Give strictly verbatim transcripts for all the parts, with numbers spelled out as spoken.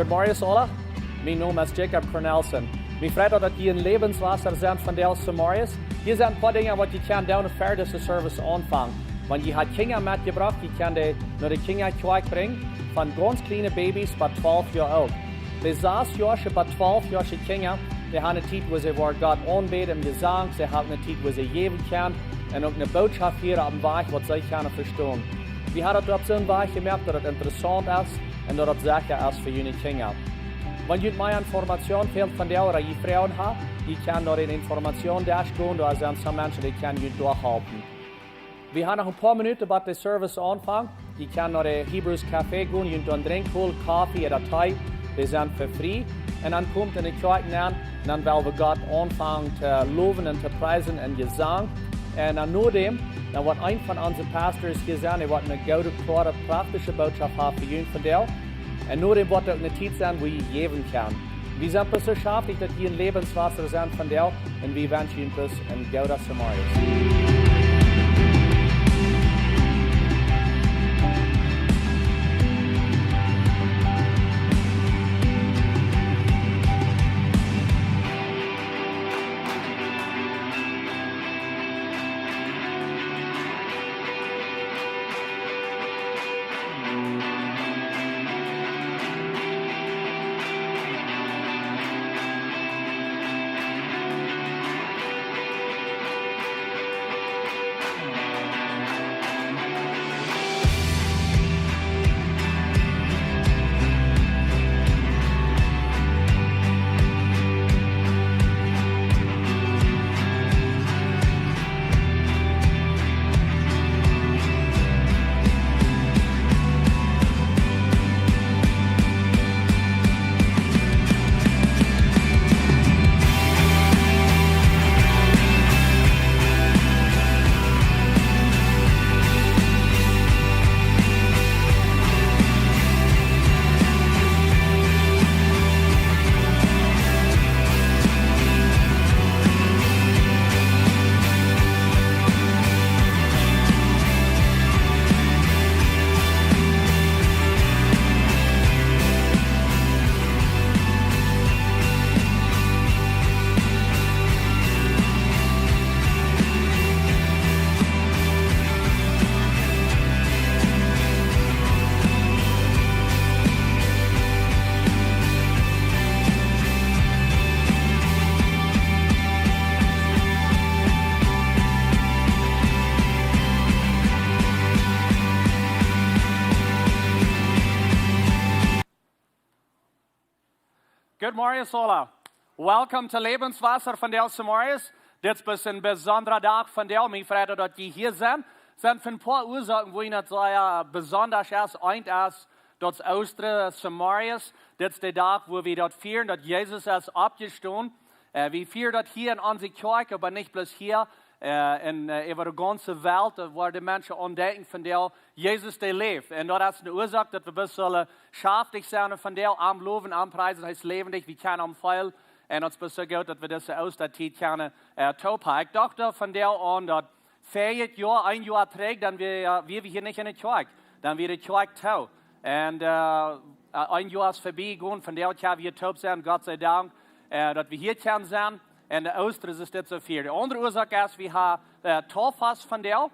Morjes aula, mien Nomen es Jacob Cornelsen. Mie freit daut, daut jie en Läwenswota sent vondoag zemorjes. Hia sent een poa Dinja waut jie kjennen doonen ver dise Service aunfangen. Wan jie haben Kjinja metjebrocht, jie kjennen dee no de Kjinjakjoakj brinjen, von gaunz kjliene Babys bat twalf Joa oolt. De sas Joasche bat twalf Joasche Kjinja, dee haben eene Tiet, wua see woaren Gott aunbäden em Jesank, see haben eene Tiet, wua see jäwen kjennen, un uk eene Bootschoft hieren opp een Wajch, waut see kjennen vestonen. Wie haben daut opp soon Wajch jemoakt, daut et interessaunt es un daut et secha es fa june Kjinja. Wan junt mea Information fält vondoag ooda jie Froagen haben, jie kjennen no dän Information Desk gonen, doa sent soone Menschen, dee kjennen junt doa halpen. Wie haben noch een poa Minuten, bat de Service aunfangt. Jie kjennen no de Hebrews Café gonen, junt doa een Drinkj holen, Koffe ooda Tee, dee sent fa frie. Un dan komt en de Kjoakj nenn, un dan well wie Gott aunfangen to lowen un to priesen en Jesank. Un dan nodäm, dan woat een von onse Pastors hia sennen, dee woat eene goode, kloare, praktische Bootschoft haben fa junt vondoag. Un nodäm woat uk eene Tiet sennen, wua jie jäwen kjennen. Wie sent bloos soo schaftich, daut jie en Läwenswota sent vondoag, un wie wenschen junt bloos een gooden Zemorjes. Goodemorjes aula. Welcome to Läwenswota vondoag zemorjes. Dit es een besondra Dach vondoag. Mie freit daut jie hia sent. Sent fa een poa Uasoaken, wuarom daut soo, jo, besonda es. Eent es, daut es Oostren zemorjes. Dit es de Dach, wua wie daut fieren, daut Jesus es oppjestonen. Äh, wie fieren daut hia en onse Kjoakj, oba nich bloos hia, äh, en, äh, äwa de gaunze Welt, äh, wua de Menschen aundenkjen vondoag, Jesus, dee läft. Un daut es eene Uasoak, daut wie bloos sellen schaftich sennen vondoag, am lowen, am priesen, hee es läwendich, wie kjennen am feelen. Un daut es bloos soo goot, daut wie dise Oostatiet kjennen, äh, toop haben. Ekj docht doa vondoag aun, daut verjet Joa, een Joa trigj, dan wia, wia wie hia nich en de Kjoakj. Dan wia de Kjoakj too. Un, äh, äh, een Joa es verbie jegonen, vondoag kjenn wie hia toop sennen, Gott sie Dank, äh, daut wie hia kjennen sennen. Un de Oostren es dit soo fia. De aundre Uasoak es, wie haben, äh, Doopfast vondoag.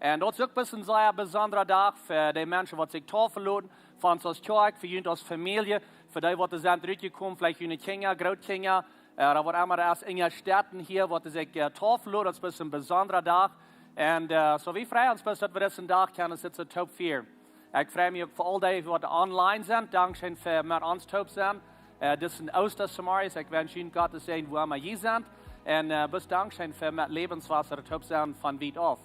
Un daut es uk een sea besondra Dach fa de Menschen, waut sikj deepen loten, von ons aus Kjoakj, fa junt aus Famielje, fa dee, waut doa sent rutjekomen, veleicht june Kjinja, Grootkjinja, äh, ooda waut emma es, en june Städen hia, waut sikj, äh, deepen loten, daut es een besondra Dach. Un, äh, soo wie frei ons, daut wie disen Dach kjennen, es dit soo toop fieren. Ekj frei mie uk fa aul dee, waut online sent. Dankscheen fa met ons toop sennen. Äh, dit es een Oostren zemorjes. Ekj wensch junt Gott sien Säajen, wua emma jie sent. Un, äh, bloos dankscheen fa met Läwenswota toop sennen von wiet auf.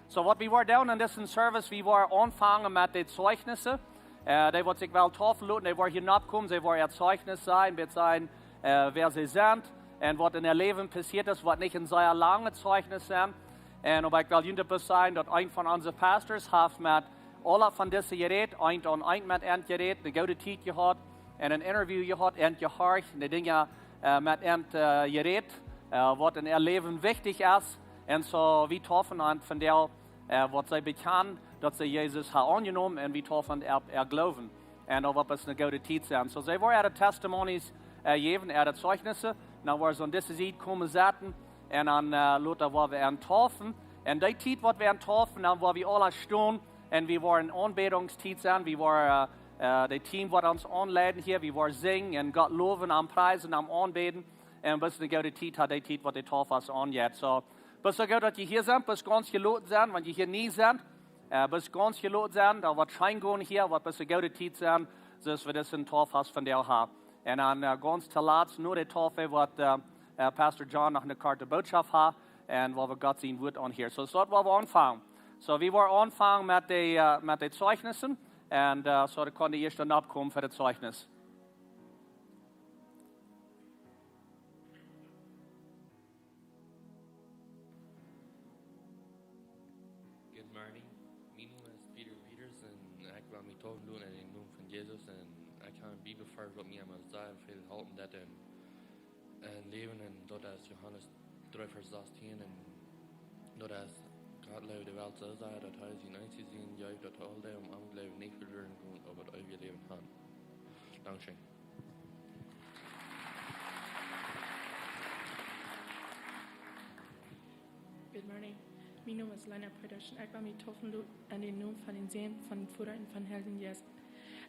Soo, waut wie woaren doonen en disen Service, wie woaren aunfangen met de Zeijnisse. Äh, dee, waut sikj wellen deepen loten, dee woaren hia noppkomen, see woaren äa Zeijnis sajen, waut see, äh, wäa see sent un waut en äa Läwen passieet es, woat nich een sea langet Zeijnis sennen. Un oba ekj well junt bloos sajen, daut een von onse Pastors haft met aule von dise jerät, eent aun eent met an jerät, eene goode Tiet jehaut, un een Interview jehaut, an jehorcht, un de Dinja, äh, met an, äh, jerät, äh, waut en äa Läwen wichtich es. Un soo, wie deepen an vondoag, äh, waut see bekjanen, daut see Jesus haben aunjenomen, un wie deepen an äa, äa Gloowen. Un daut woat best eene goode Tiet sennen. So, see woaren äare Testimonies, äh, jäwen, äare Zeugnisse. Dan woaren see aun dise Sied komen setten. Un dan, äh, lota woa wie an taufen. Un dee Tiet, waut wie an taufen, dan woa wie aula stonen. Un wie woaren Aunbädungstiet sennen. Wie woaren, äh, äh, daut Team, waut ons aunleiden hia, wie woaren sinjen un Gott lowen, am priesen, am aunbäden. Un best eene goode Tiet, ha dee Tiet, waut de Taufe aunjeit. So, best soo goot, daut jie hia sent, best gaunz jeloden sennen, wan jie hia nie sent. Äh, best gaunz jeloden sennen, daut woat scheen gonen hia, woat best eene goode Tiet sennen, soo aus wie dise Taufe vondoag haben. Un dan, äh, gaunz toolatst, no de Taufe, woat, äh, äh, Pastor John noch eene korte Botschaft haben, un woa wie Gott sien Wort aunhieren. So, so woa wie aunfangen. So, wie woaren aunfangen met de, äh, met de Zeugnisse. Un, äh, so, dan kaun de ieeschte dan opkomen fa daut Zeugnis. Good morning. Mien Nomen es Peter Peters un ekj well mie taufen loten en dän Nomen von Jesus. Un ekj hab een Bibelvarsch, waut mie emma sea väl halpen deed en, en läwen. Un daut es Johanes dree Varsch sastieen. Un daut es: Gott leewd de Welt soo sea, daut hee sienen eensjen Sän jeef, daut aul dee, dee aun am jleewen, nich veloren gonen, oba daut eewje Läwen haben. Dankscheen. Good morning. Mien Nomen es Lena Peudasch un ekj well mie taufen loten en dän Nomen von dän Sän, von dän Voda un von dän Heiljen Jeist.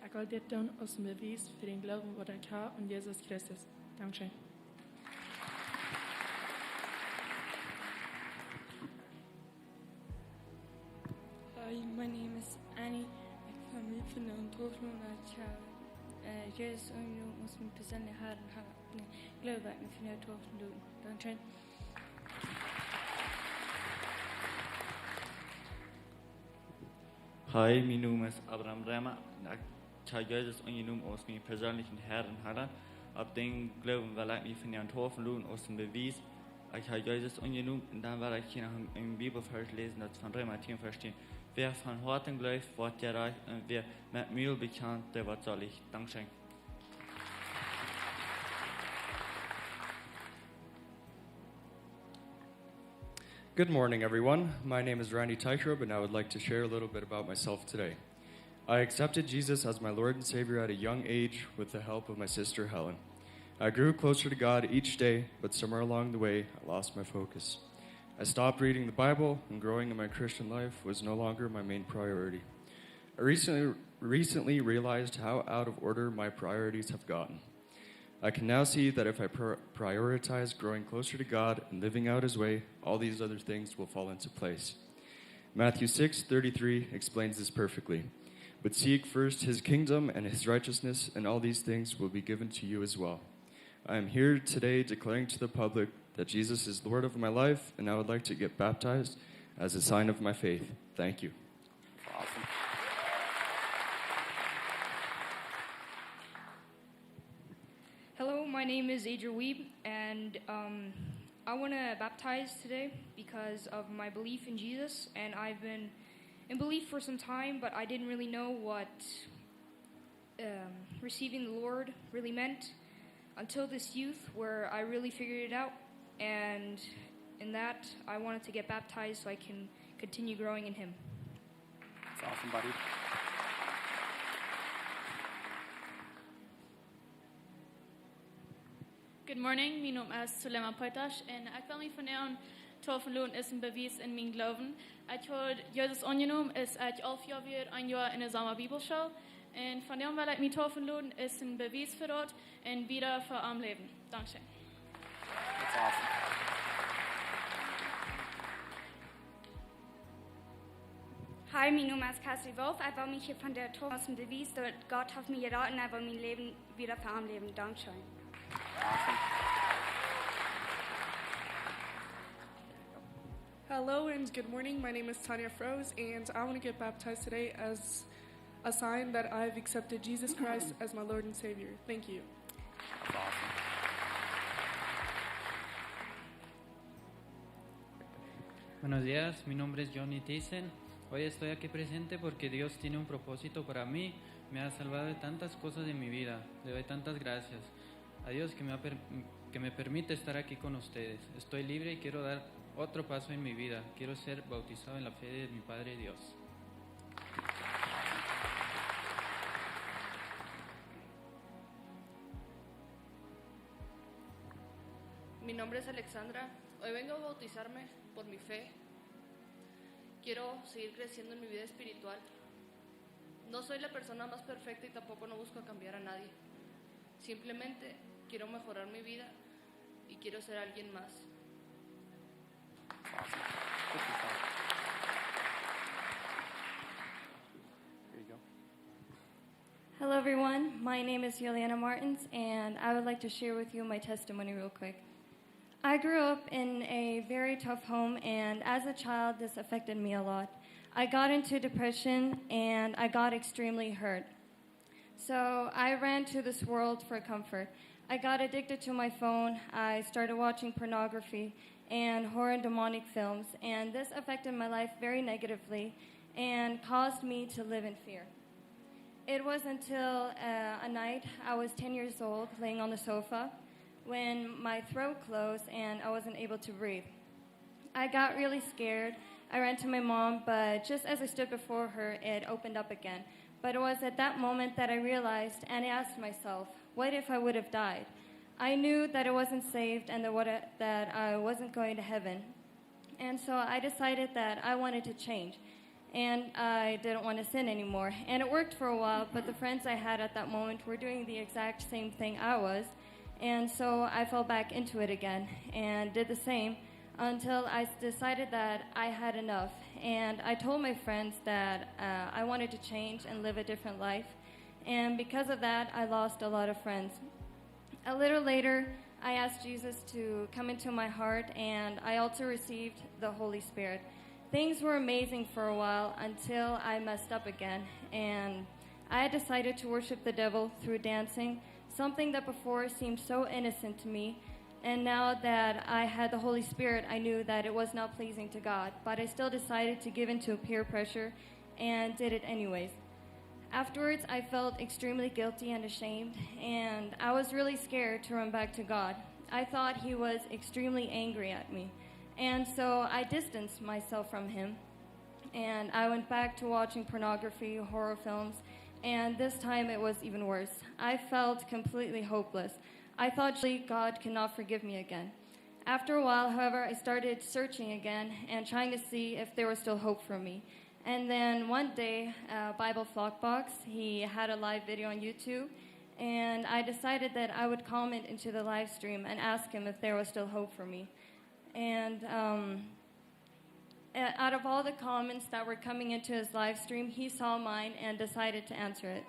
Ekj well dit doonen aus een Bewies fa dän Gloowen, waut ekj hab aun Jesus Christus. Dankscheen. Hi, my name is Annie. Ekj well mie vondoag taufen loten. Ekj hab, äh, Jesus aunjenomen aus mien perseenlichen Herr un Heiland. Nä, ekj jleew, ekj mie vondoag taufen loten. Dankscheen. Hi, mien Nomen es Abraham Remmer un ekj hab Jesus aunjenomen aus mien perseenlichen Herr un Heiland. Opp dän Gloowen well ekj mie vondoag taufen loten aus een Bewies, ekj hab Jesus aunjenomen. Un dan well ekj hia noch een, een Bibelvarsch läsen, daut es von Reema tieen Varsch tieen: Wäa von Hoaten jleeft, woat jerajcht, un wäa met Mul bekjant, dee woat seelich. Dankscheen. Good morning, everyone. My name is Randy Teichrob, and I would like to share a little bit about myself today. I accepted Jesus as my Lord and Savior at a young age with the help of my sister Helen. I grew closer to God each day, but somewhere along the way, I lost my focus. I stopped reading the Bible, and growing in my Christian life was no longer my main priority. I recently, recently realized how out of order my priorities have gotten. I can now see that if I pr-, prioritize growing closer to God and living out His way, all these other things will fall into place. Matthew six thirty-three explains this perfectly. But seek first His kingdom and His righteousness, and all these things will be given to you as well. I am here today declaring to the public that Jesus is Lord of my life, and I would like to get baptized as a sign of my faith. Thank you. Awesome. Hello, my name is Adrian Wiebe, and, um, I wanna baptize today because of my belief in Jesus, and I've been in belief for some time, but I didn't really know what, um, receiving the Lord really meant until this youth where I really figured it out, and in that, I wanted to get baptized so I can continue growing in Him. That's awesome, buddy. Good morning, mien Nomen es Sulema Peutasch un ekj well mie vondoag taufen loten aus een Bewies von mienen Gloowen. Ekj hab Jesus aunjenomen aus ekj alf Joa wia, een Joa en de Sommerbibelschool. Un vondoag well ekj mie taufen loten aus een Bewies fa daut un wieda fa am läwen. Dankscheen. That's awesome. Hi, mien Nomen es Cassie Wolf. Ekj well mie vondoag taufen loten aus een Bewies, daut Gott haft mie jerat un ekj well mien Läwen wieda fa am läwen. Dankscheen. Hello and good morning. My name is Tanya Froese, and I want to get baptized today as a sign that I've accepted Jesus Christ as my Lord and Savior. Thank you. That's awesome. Buenos días, mi nombre es Johnny Thyssen. Hoy estoy aquí presente porque Dios tiene un propósito para mí. Me ha salvado de tantas cosas en mi vida. Le doy tantas gracias a Dios que me ha per-, que me permite estar aquí con ustedes. Estoy libre y quiero dar otro paso en mi vida. Quiero ser bautizado en la fe de mi Padre Dios. Mi nombre es Alexandra. Hoy vengo a bautizarme por mi fe. Quiero seguir creciendo en mi vida espiritual. No soy la persona más perfecta y tampoco no busco cambiar a nadie. Simplemente quiero mejorar mi vida y quiero ser alguien más. Hello, everyone. My name is Juliana Martins, and I would like to share with you my testimony real quick. I grew up in a very tough home, and as a child, this affected me a lot. I got into depression, and I got extremely hurt. So I ran to this world for comfort. I got addicted to my phone. I started watching pornography and horror and demonic films, and this affected my life very negatively and caused me to live in fear. It was until uh, a night I was ten years old, laying on the sofa, when my throat closed and I wasn't able to breathe. I got really scared. I ran to my mom, but just as I stood before her, it opened up again. But it was at that moment that I realized and I asked myself, what if I would have died? I knew that I wasn't saved and that, what, that I wasn't going to heaven. And so I decided that I wanted to change. And I didn't want to sin anymore. And it worked for a while, but the friends I had at that moment were doing the exact same thing I was. And so I fell back into it again and did the same until I decided that I had enough. And I told my friends that uh, I wanted to change and live a different life. And because of that, I lost a lot of friends. A little later, I asked Jesus to come into my heart, and I also received the Holy Spirit. Things were amazing for a while until I messed up again, and I decided to worship the devil through dancing, something that before seemed so innocent to me. And now that I had the Holy Spirit, I knew that it was not pleasing to God, but I still decided to give in to peer pressure and did it anyways. Afterwards, I felt extremely guilty and ashamed, and I was really scared to run back to God. I thought He was extremely angry at me, and so I distanced myself from Him. And I went back to watching pornography, horror films, and this time it was even worse. I felt completely hopeless. I thought surely God could not forgive me again. After a while, however, I started searching again and trying to see if there was still hope for me. And then one day, uh, Bible Flockbox, he had a live video on YouTube, and I decided that I would comment into the live stream and ask him if there was still hope for me. And um, out of all the comments that were coming into his live stream, he saw mine and decided to answer it.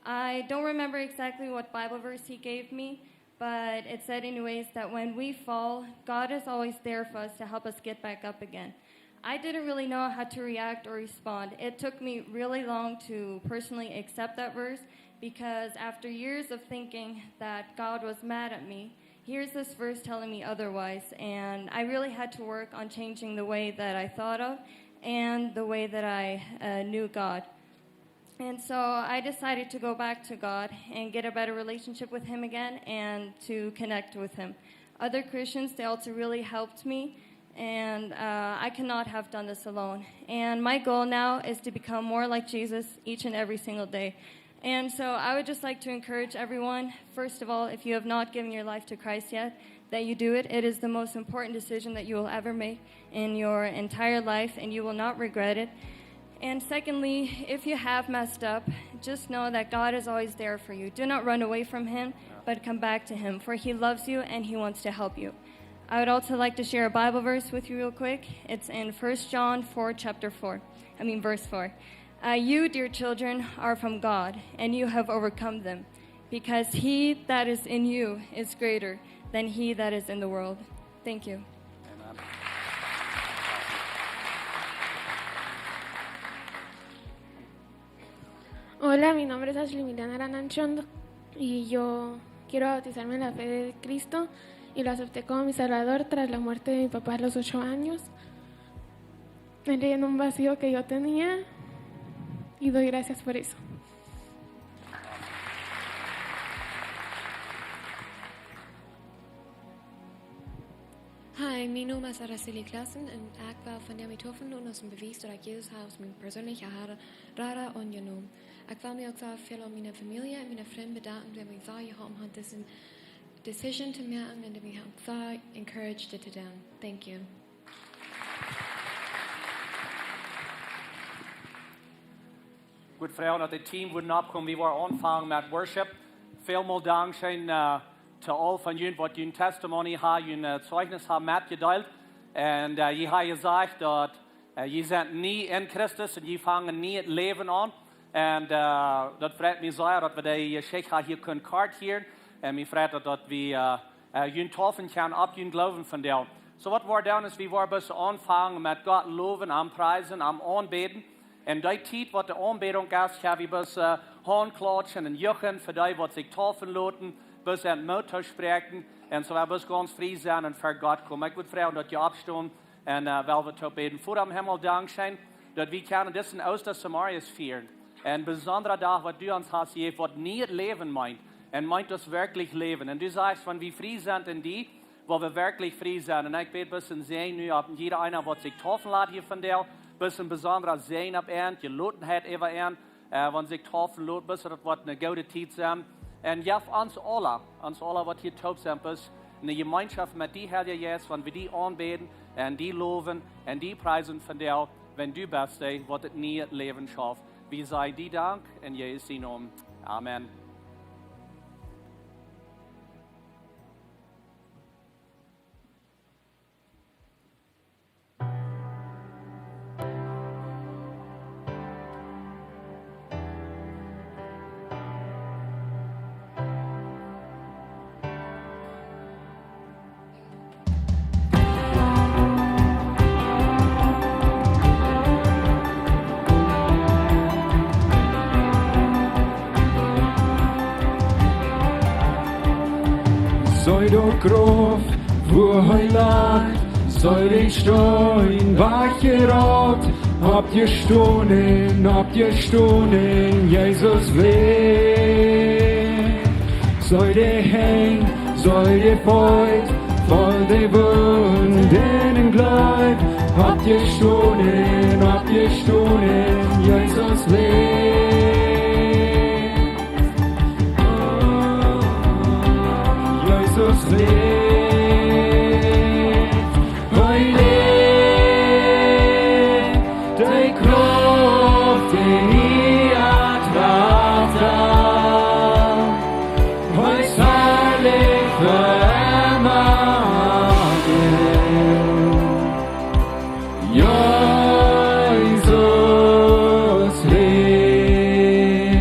I don't remember exactly what Bible verse he gave me, but it said, anyways, that when we fall, God is always there for us to help us get back up again. I didn't really know how to react or respond. It took me really long to personally accept that verse because after years of thinking that God was mad at me, here's this verse telling me otherwise. And I really had to work on changing the way that I thought of and the way that I uh, knew God. And so I decided to go back to God and get a better relationship with Him again and to connect with Him. Other Christians, they also really helped me, and uh, I cannot have done this alone. And my goal now is to become more like Jesus each and every single day. And so I would just like to encourage everyone, first of all, if you have not given your life to Christ yet, that you do it. It is the most important decision that you will ever make in your entire life, and you will not regret it. And secondly, if you have messed up, just know that God is always there for you. Do not run away from Him, but come back to Him, for He loves you and He wants to help you. I would also like to share a Bible verse with you real quick. It's in First John four, chapter four. I mean, verse four. Uh, you, dear children, are from God, and you have overcome them, because he that is in you is greater than he that is in the world. Thank you. Hola, mi nombre es Ashley Miliana Arananchondo y yo quiero bautizarme en la fe de Cristo y lo acepté como mi Salvador tras la muerte de mi papá a los ocho años. Él llenó un vacío que yo tenía y doy gracias por eso. Hi, mien Nomen es Araceli Klassen un ekj woa vondoag metofen doonen aus een Bewies daut ekj Jesus hab aus mien perseenlicha Herr, Rada aunjenomen. Ekj well mie uk sea väl aun miene Famielje un miene Frind bedanken, dee mie sea jeholpen haben, disen decision to make, and to be helped, so encouraged to them. Thank you. Goot, Fru, daut daut Team wudd oppkomen, wie woaren aunfangen met Worship. Välmol dankscheen, äh, to aul von junt, waut jun testimony ha, jun, äh, Zeugnis ha metjedeelt. Un, äh, jie ha jesajcht daut, äh, jie sent nie en Christus un jie fangen nie daut Läwen aun. Un, äh, daut freit mie sea, daut wie dee Jeschicht hia kjennen kort hieren. Un mie freit daut, daut wie, äh, äh, junt taufen kjennen opp jun Gloowen vondoag. Soo waut wie doonen es, wie woaren bloos aunfangen met Gott lowen, am priesen, am aunbäden. Un dee Tiet waut de Aunbädunk es, ha wie bloos, äh, Hauntklautschen un Juchen fa dee waut sikj taufen loten, bloos en Moot to spräakjen. Un soo woa wie bloos gaunz frie sennen un ver Gott komen. Ekj wudd froagen daut jie oppstonen un, äh, well wie toop bäden. Voda em Himmel, dankscheen daut wie kjennen disen Oostern Samarius fieren. Een besondra Dach waut du ons hast jejäft, waut nie daut Läwen meent. Un meent daut werkjlich Läwen. Un du sajchst, wan wie frie sent en die, woa wie werkjlich frie sennen. Un ekj bäd bloos een Säajen nu opp jieda eena waut sikj taufen lat hia vondoag. Bloos een besondra Säajen opp an, Jelotenheit äwa an, äh, wan sikj taufen lot, bloos daut woat eene goode Tiet sennen. Un jeff ons aula, ons aula waut hia toop sent, bloos eene Jemeenschoft met die, Heilja Jeist, wan wie die aunbäden un die lowen un die priesen vondoag, wan du best dee waut daut niee Läwen schauft. Wie sajen die Dank en Jesus sienen Nomen. Amen. See daut Grauf, wua hee lach, see dän Steen wajchjerolt, oppjestonen, oppjestonen, Jesus läft. See de Henj, see de Feet, voll de Wunden un Glieed, oppjestonen, oppjestonen, Jesus läft. Jesus läft, hee läft, de Krauft, dee nich aufdeit. Hee es harlich fa emma. Jesus läft.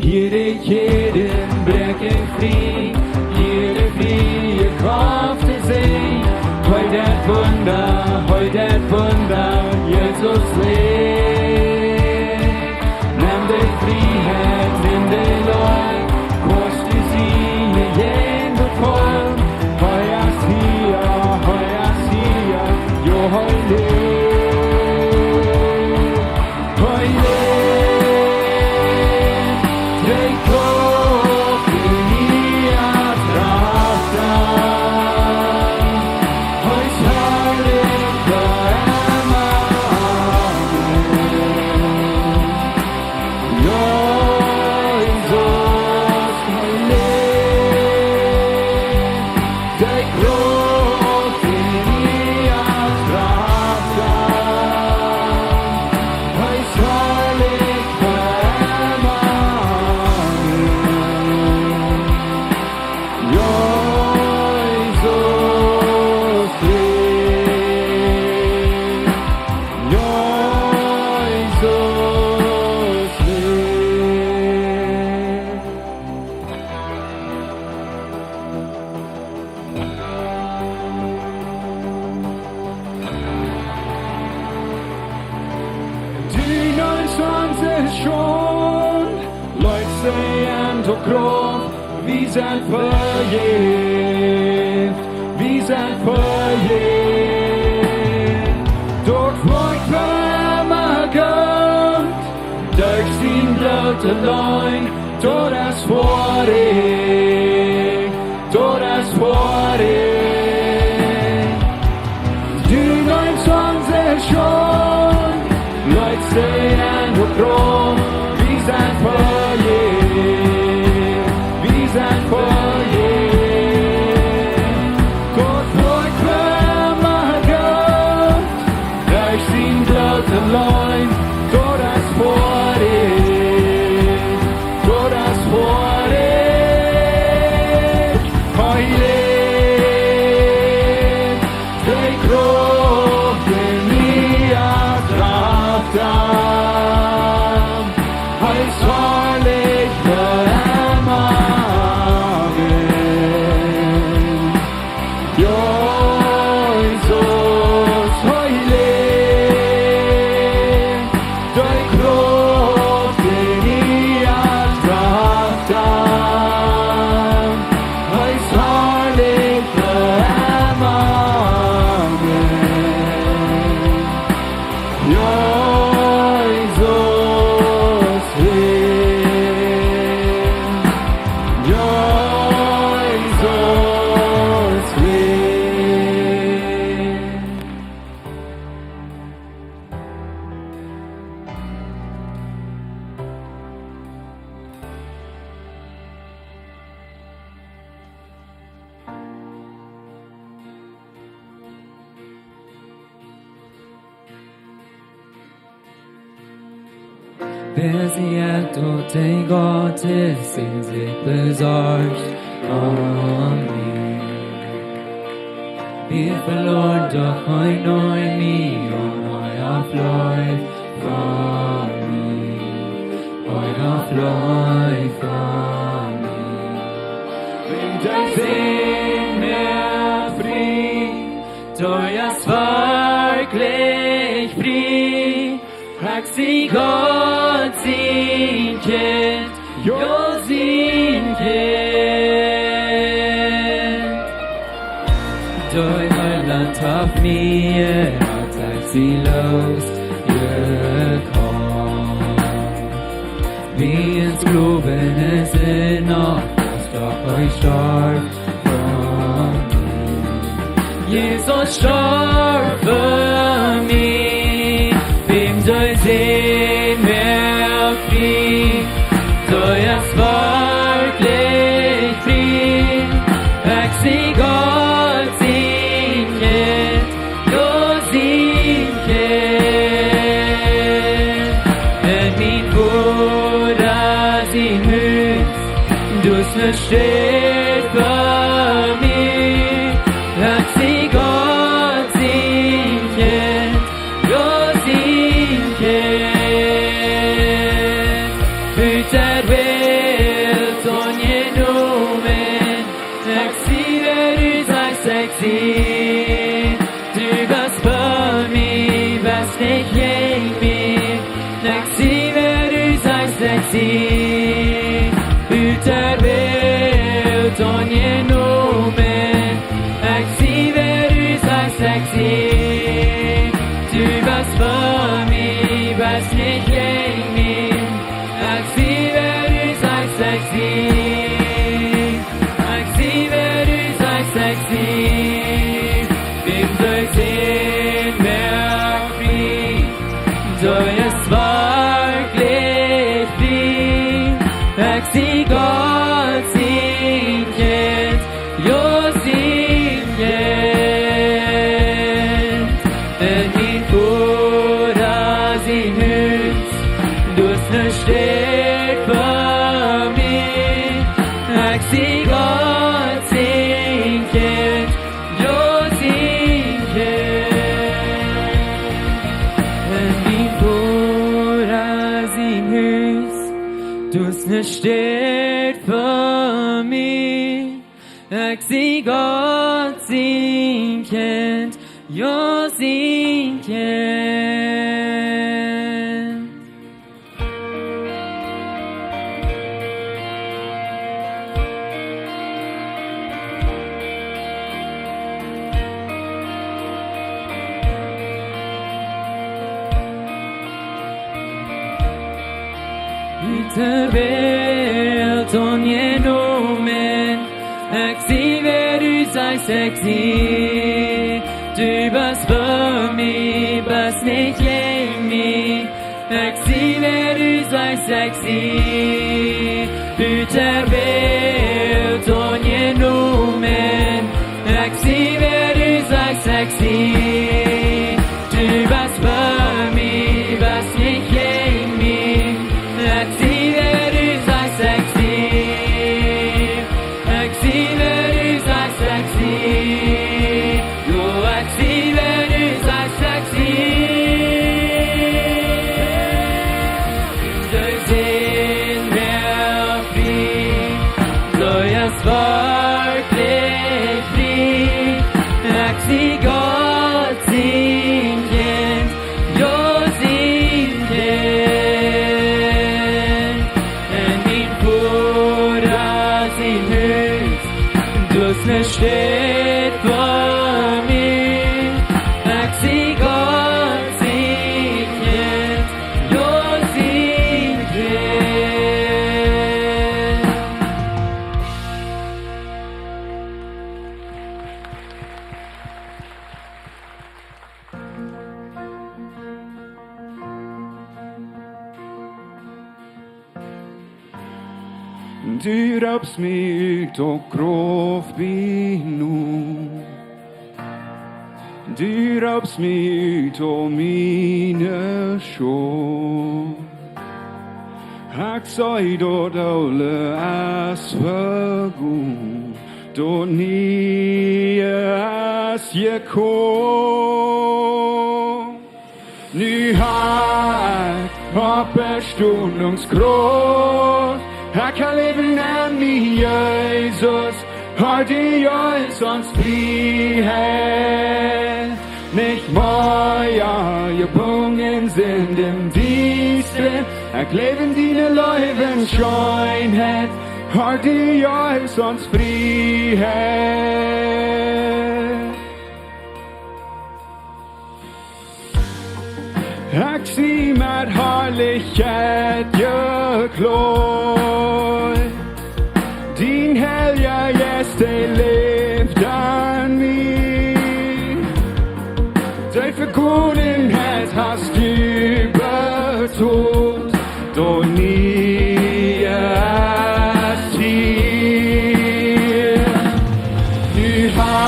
Jede Kjäd bräakjt frie, jede frie Krauft es sien. Hee deit Wunda, hee deit Wunda, Jesus läft. Nemm de Frieheit, nemm de Leew, kost du siene Jäajenwuat. Hee es hia, hee es hia, jo, hee läft. Hee läft, de Krauft, dee nich aufdeit. Hee es harlich fa emma. Jesus, hee läft, de Krauft, dee nich aufdeit. Hee es harlich fa emma. Jesus läft. Jesus läft. Du neemst onse Schult, lädst see en de Krauft, wie sent vejäft, wie sent vejäft. Daut woat fa emma goot, derch sien Bloot auleen, daut es foadich, daut es foadich. Du neemst onse Schult, lädst see en de Krauft, wie sent vejäft, wie sent vejäft. Wer sie hat, o de Gott es in sich besorgt, amen. Wie verloren, doch hee neem mie un hee haft Leew fa mie, hee haft Leew fa mie. Un dee sent mea frie, dee es werkjlich frie. Ekj sie Gott sien Kjint, jo, sien Kjint. Dee Heiland haft mie, haft ekj sie losjekoft. Wie een Sklow en de Sind noch, aus doch hee storf fa mie. Jesus storf fa mie, wäm dee Sind moakt frie, dee es werkjlich frie. Ekj sie Gott sien Kjint, jo, sien Kjint. En mien Voda sien Hus, daut es ne Städ fa mie. Ekj sie Gott sien Kjint, jo, sien Kjint. Ut de Welt aunjenomen, ekj sie, wäa du sajchst, ekj sie. Du best fa mie, best nich jäajen mie. Ekj sie, wäa du sajchst, ekj sie. Ut de Welt aunjenomen, ekj sie, wäa du sajchst, ekj sie. Du best fa mie, best nich jäajen mie. Ekj sie, wäa du sajchst, ekj sie. Ekj sie, wäa du sajchst, ekj sie. Wäm dee Sind moakt frie, dee es werkjlich frie. Ekj sie Gott sien Kjint, jo, sien Kjint. En mien Voda sien Hus, daut es ne Städ fa mie. Ekj sie Gott sien Kjint, jo, sien Kjint. En mien Voda sien Hus, daut es ne Städ fa mie. Ekj sie Gott sien Kjint, jo, sien Kjint. Ut de Welt aunjenomen, ekj sie, wäa du sajchst, ekj sie. Du best fa mie, best nich jäajen mie. Ekj sie, wäa du sajchst, ekj sie. Ut de Welt aunjenomen, ekj sie, wäa du sajchst, ekj sie. Du best fa mie, best nich jäajen mie. Ekj sie, wäa du sajchst, ekj sie. Ekj sie, wäa du sajchst, ekj sie. Jo, ekj sie, wäa du sajchst, ekj sie. Dee Sind moakt frie, dee es werkjlich frie. Ekj sie Gott sien Kjint, jo, sien Kjint. En mien Voda sien Hus, daut es ne Städ fa mie. Ekj sie Gott sien Kjint, jo, sien Kjint. Du roopst mie ut de Gruff bie nu. Du roopst mie ut aul miene Schult. Ekj see daut aule es vegonen, daut niee es jekomen. Nu ha ekj Oppestonunk Krauft. Ekj ha Läwen en mie, Jesus. Har du jeist ons Frieheit. Nich mea jebungen sent em Diestren. Ekj läw en diene Leew un Scheenheit. Har du jeist ons Frieheit. Ekj sie met Harlichkjeit jekjleet. Dien Heilja Jeist, dee läft en mie. De Vegonheit hast du betolt. Daut niee es hia. Nu ha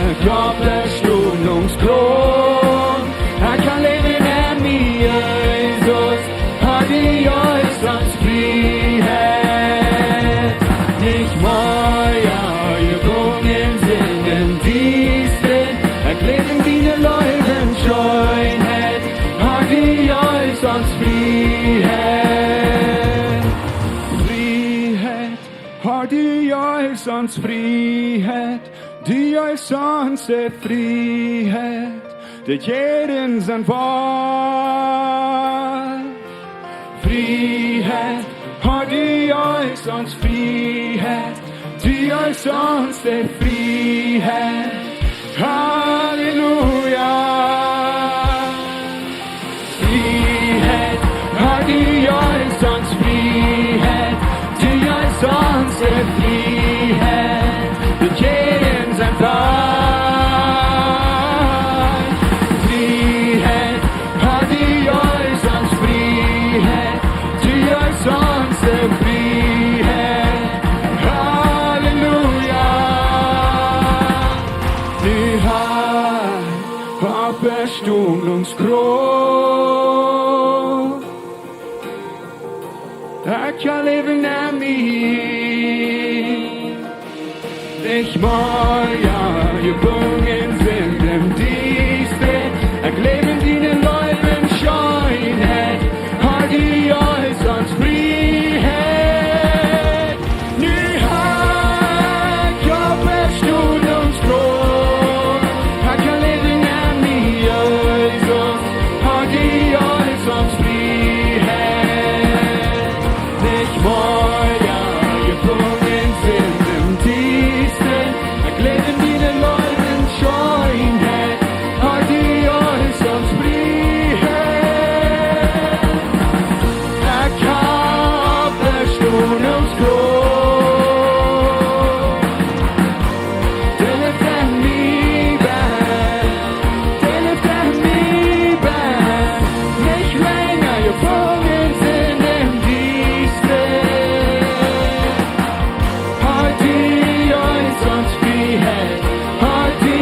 ekj Oppestonunk Krauft. Ekj ha Läwen en mie, Jesus. Har du jeist ons Frieheit. Nich mea jebungen sent em Diestren. Ekj läw en diene Leew un Scheenheit. Har du jeist ons Frieheit. Frieheit. Har du jeist ons Frieheit. Du jeist ons de Frieheit. De Tieden sent wajch. Frieheit. Har du jeist ons Frieheit. Du jeist ons de Frieheit. Halleluja. Frieheit, har du jeist ons Frieheit, du jeist ons de Frieheit, de Tieden sent wajch. Frieheit, har du jeist ons Frieheit, du jeist ons de Frieheit. Halleluja. Nu ha ekj Oppestonunk Krauft. Ekj ha Läwen en mie. Nich mea jebungen sent em Diestren. Ekj läw en diene Leew un Scheenheit. Har du jeist ons Frieheit. Nu ha ekj Oppestonunk Krauft. Ekj ha Läwen en mie, Jesus. Har du jeist ons Frieheit. Nich mea jebungen sent em Diestren. Ekj läw en diene Leew un Scheenheit. Har du jeist ons Frieheit. Ekj ha Oppestonunk Krauft. Dee läft en mie, dee läft en mie. Nich lenja jebungen sent em Diestren. Har du jeist ons Frieheit. Har du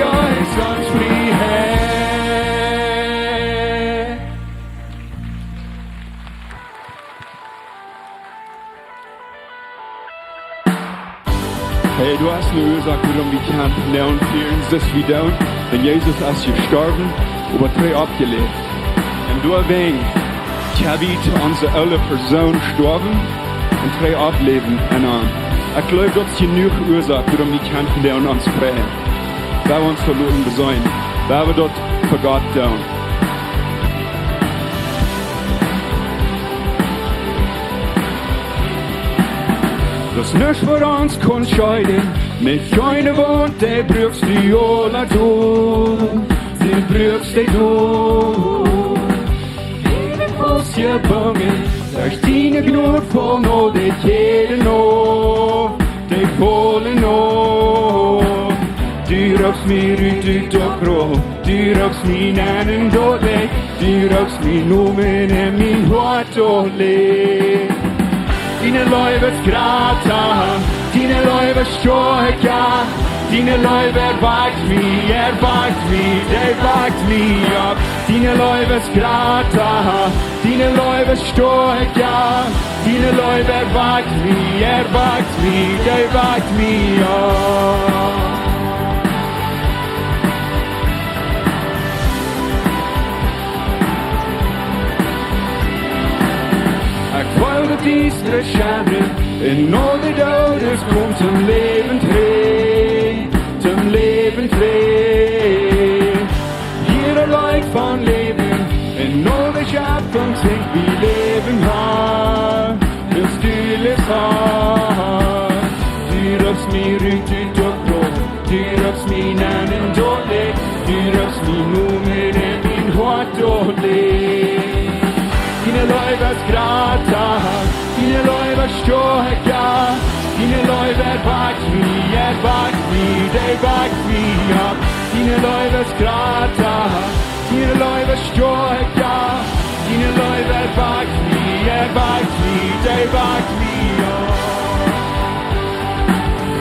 jeist ons Frieheit. Hey, du hast ne Uasoak, wuarom wie kjennen nu fieren, soo aus wie doonen. Wan Jesus es jestorwen, oba trigj oppjeläft. Un doawäajen kjenn wie to onse oole Persoon stoawen un trigj oppläwen en am. Ekj jleew, daut es jenuach Uasoak, wuarom wie kjennen nu ons freien. Wan wie ons veloaren besennen, wan wie daut fa Gott doonen. Daut nuscht fa ons kaun scheiden, nich kjeene Wund, dee brukst du aula doonen, dee brukst du doonen. Ekj sie jebungen derch diene Jnod, von aul de Kjäden auf, de vollen auf. Du rupst mie rut ut daut Grauf, du rupst mie nenn en daut Licht, du rupst mien Nomen en mien Hoat daut Licht. Diene Leew es jrata, diene Leew es stoakja, diene Leew erwakjt mie, erwakjt mie, erwakjt mie opp. Diene Leew es jrata, diene Leew es stoakja, diene Leew erwakjt mie, erwakjt mie, erwakjt mie, jo. Ekj well daut Diestre schaufen, un aul de Doodes komen toom Läwen trigj, toom Läwen trigj. Hia daut Licht von Läwen, un aul de Schepfunk sinjt: Wie läwen, Herr, wiels du läfst, Herr. Du rufst mie rut ut daut Graf, du rufst mie nenn en daut Licht, du rufst mien Nomen en mien Hoat daut Licht. Diene Leew es jrata, diene Leew es stoakja, diene Leew erwakjt mie, erwakjt mie, dee wakjt mie opp. Diene Leew es jrata, diene Leew es stoakja, diene Leew erwakjt mie, erwakjt mie, dee wakjt mie opp.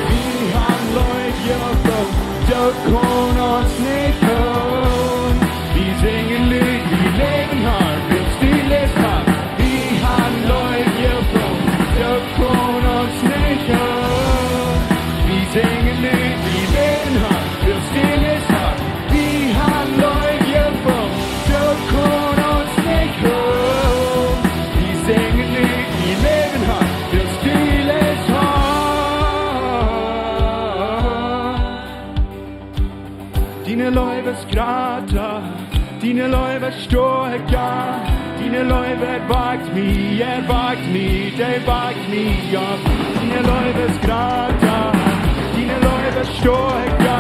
Wie han Leew jefungen, daut kaun ons nich hoolen. Wie sinjen Leeda, wie läwen, Herr, wiels du läfst, Herr. Wie han Leew jefungen, daut kaun ons nich hoolen. Wie sinjen Leeda, wie läwen, Herr, wiels du läfst, Herr. Wie han Leew jefungen, daut kaun ons nich hoolen. Wie sinjen Leeda, wie läwen, Herr, wiels du läfst, Herr. Diene Leew es jrata, diene Leew es stoakja, diene Leew erwakjt mie, erwakjt mie, dee wakjt mie opp. Diene Leew es jrata, diene Leew es stoakja,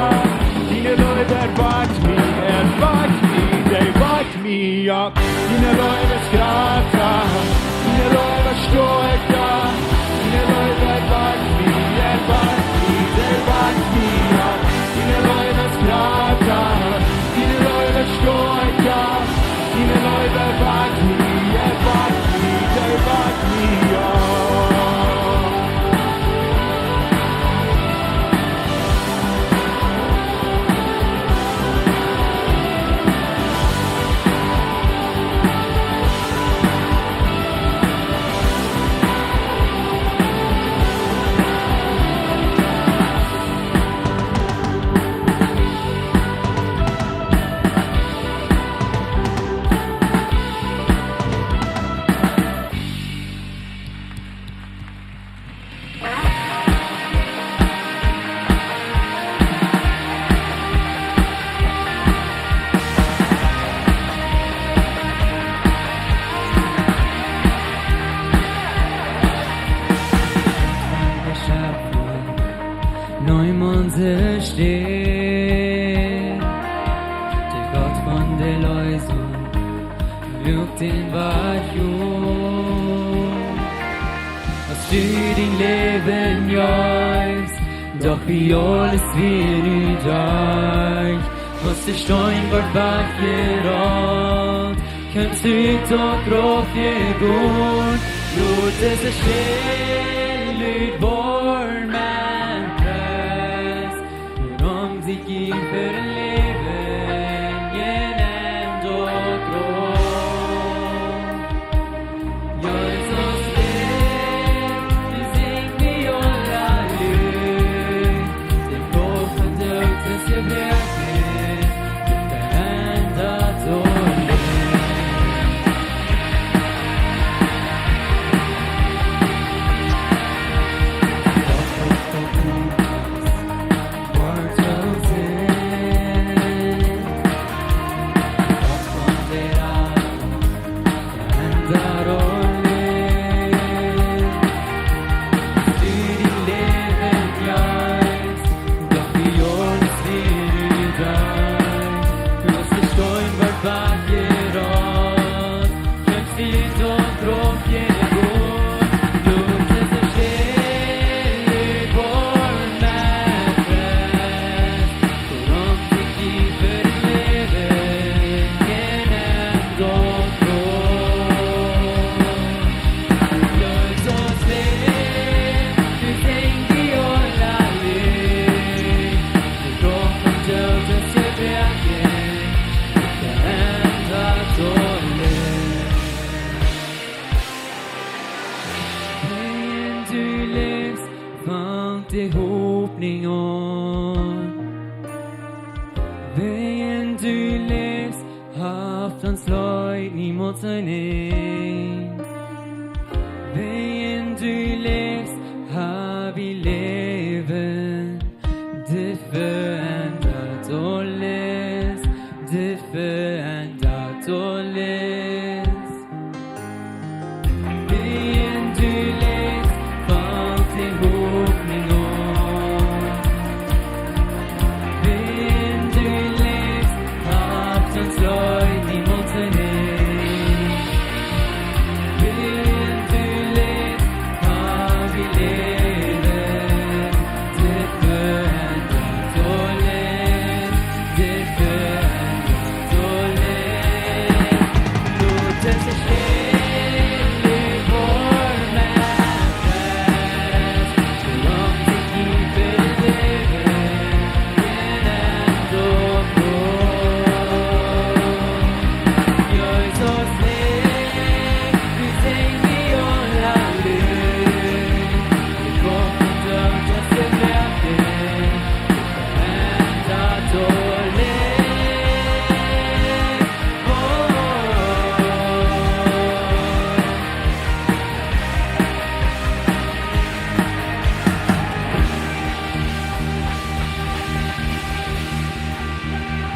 diene Leew erwakjt mie, erwakjt mie, dee wakjt mie opp. Diene Leew es jrata, diene Leew es stoakja, diene Leew erwakjt mie, erwakjt mie, dee wakjt mie opp. Diene Leew es jrata, diene Leew es stoakja, diene Leew erwakjt mie, erwakjt mie, dee wakjt mie opp. Neem onse Städ, de Gott von de Erleesunk, lud dän Wajch ut. Aus du dien Läwen jeefst, doch wia aules wia nu derch. Aus de Steen wort wajchjerollt, kunst du daut Grauf jegonen. Lud dise Städ lud woaren met Pries. Wuarom sie jie fa een Läwen jeneem daut Grauf? Jesus läft, wie sinjen wie aula Lied. De Krauft von Doot es jebroaken, veendert daut Läwen. Du läfst, fangt de Hopninj aun. Wäajen du läfst, haft ons Leet niemols een Enj. Wäajen du läfst, hab wie Läwen. Dit veendat aules, dit veendat aules. Wäajen du läfst, fangt de Hopninj aun. Wäajen du läfst, haft ons Leet niemols een Enj. Wäajen du läfst, hab wie Läwen. Dit veendat aules, dit veendat aules.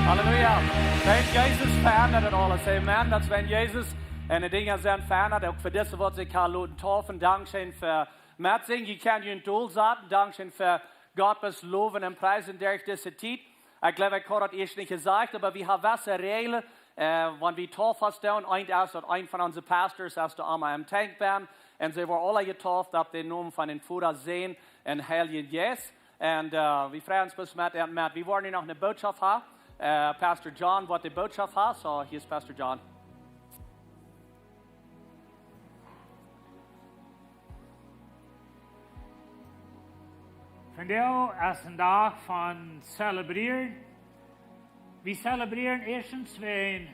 Halleluja. Wan Jesus veendat daut aules. Amen. Daut wan Jesus un de Dinja sent veendat, uk fa dise waut sikj ha loten taufen. Dankscheen fa metsennen. Jie kjennen junt dol saten. Dankscheen fa Gott bloos lowen un priesen derch dise Tiet. Ekj jleew, ekj haud daut ieescht nich jesajcht, oba wie haben jewesse Räajlen, äh, wan wie Taufen doonen. Eent es daut een von onse Pastors es doa emma em Tenkj bie. Un see woaren aule jetauft opp dän Nomen von dän Voda, Sän un Heiljen Jeist. Un, äh, wie freien ons bloos met an met. Wie woaren nu noch eene Botschaft haben. Äh, Pastor John woat de Botschaft haben. So, hia es Pastor John. Vondoag es een Dach von zelebrieren. Wie zelebrieren ieeschtens, wan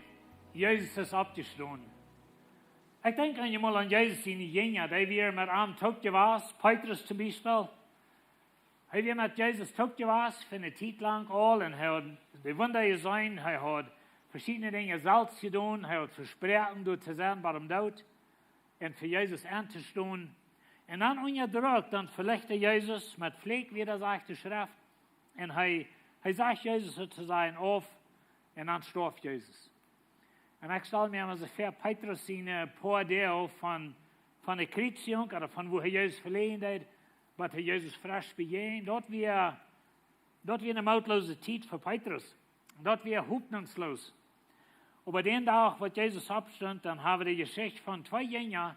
Jesus es oppjestonen. Ekj denkj eenjemol aun Jesus siene Jinja, dee wieren met am toop jewast, Petrus toom Biespel. Hee wia met Jesus toop jewast fa eene Tiet lang aul un hee haud de Wunda jeseenen, hee haud veschiedne Dinja selfst jedonen, hee haud vesproaken doa to sennen bat dän Doot un fa Jesus auntostonen. Un dan unja Druck, dan veleajend hee Jesus met Fläkj, woo daut sajcht de Schreft. Un hee, hee sach Jesus soo to sajen auf un dan storf Jesus. Un ekj stal mie emma soo väa, Petrus siene, äh, poa Doag von, von de Kjriezjunk, ooda von woo hee Jesus veleajent deed, bat hee Jesus fresch bejäajent. Daut wia, daut wia eene mootloose Tiet fa Petrus. Daut wia hopninjsloos. Oba dän Dach waut Jesus oppstunt, dan haben wie de Jeschicht von twee Jinja,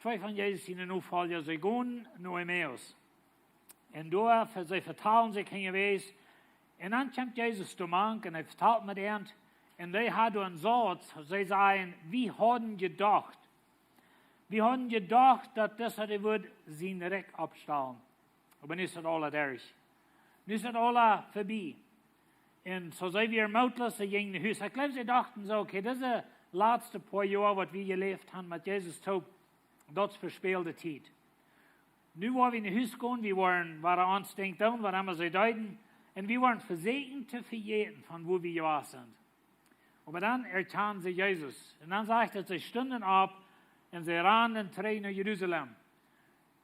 twee von Jesus siene Nofolja, see gonen no Emmaus. Un doa, see vetalen sikj hinjawäajes. Un dan kjemt Jesus doamank un hee vetalt met an. Un dee haud doa een Sauz, see säden: "Wie hauden jedocht, wie hauden jedocht, daut disa, dee wudd sien Rikj oppstalen. Oba nu es daut aula derch. Nu es daut aula verbie." Un soo see wieren mootloos, see jinjen no Hus. Ekj jleew, see dochten soo: "Okay, dise latste poa Joa, waut wie jeläft haben met Jesus toop, daut es vespälte Tiet. Nu woa wie no Hus gonen, wie woaren, waut ons denkjt, doonen, waut emma see deeden. Un wie woaren vesieekjen to vejäten von woo wie jewast sent." Oba dan erkjanen see Jesus. Un dan sajcht et, see stunden opp un see randen trigj no Jerusalem.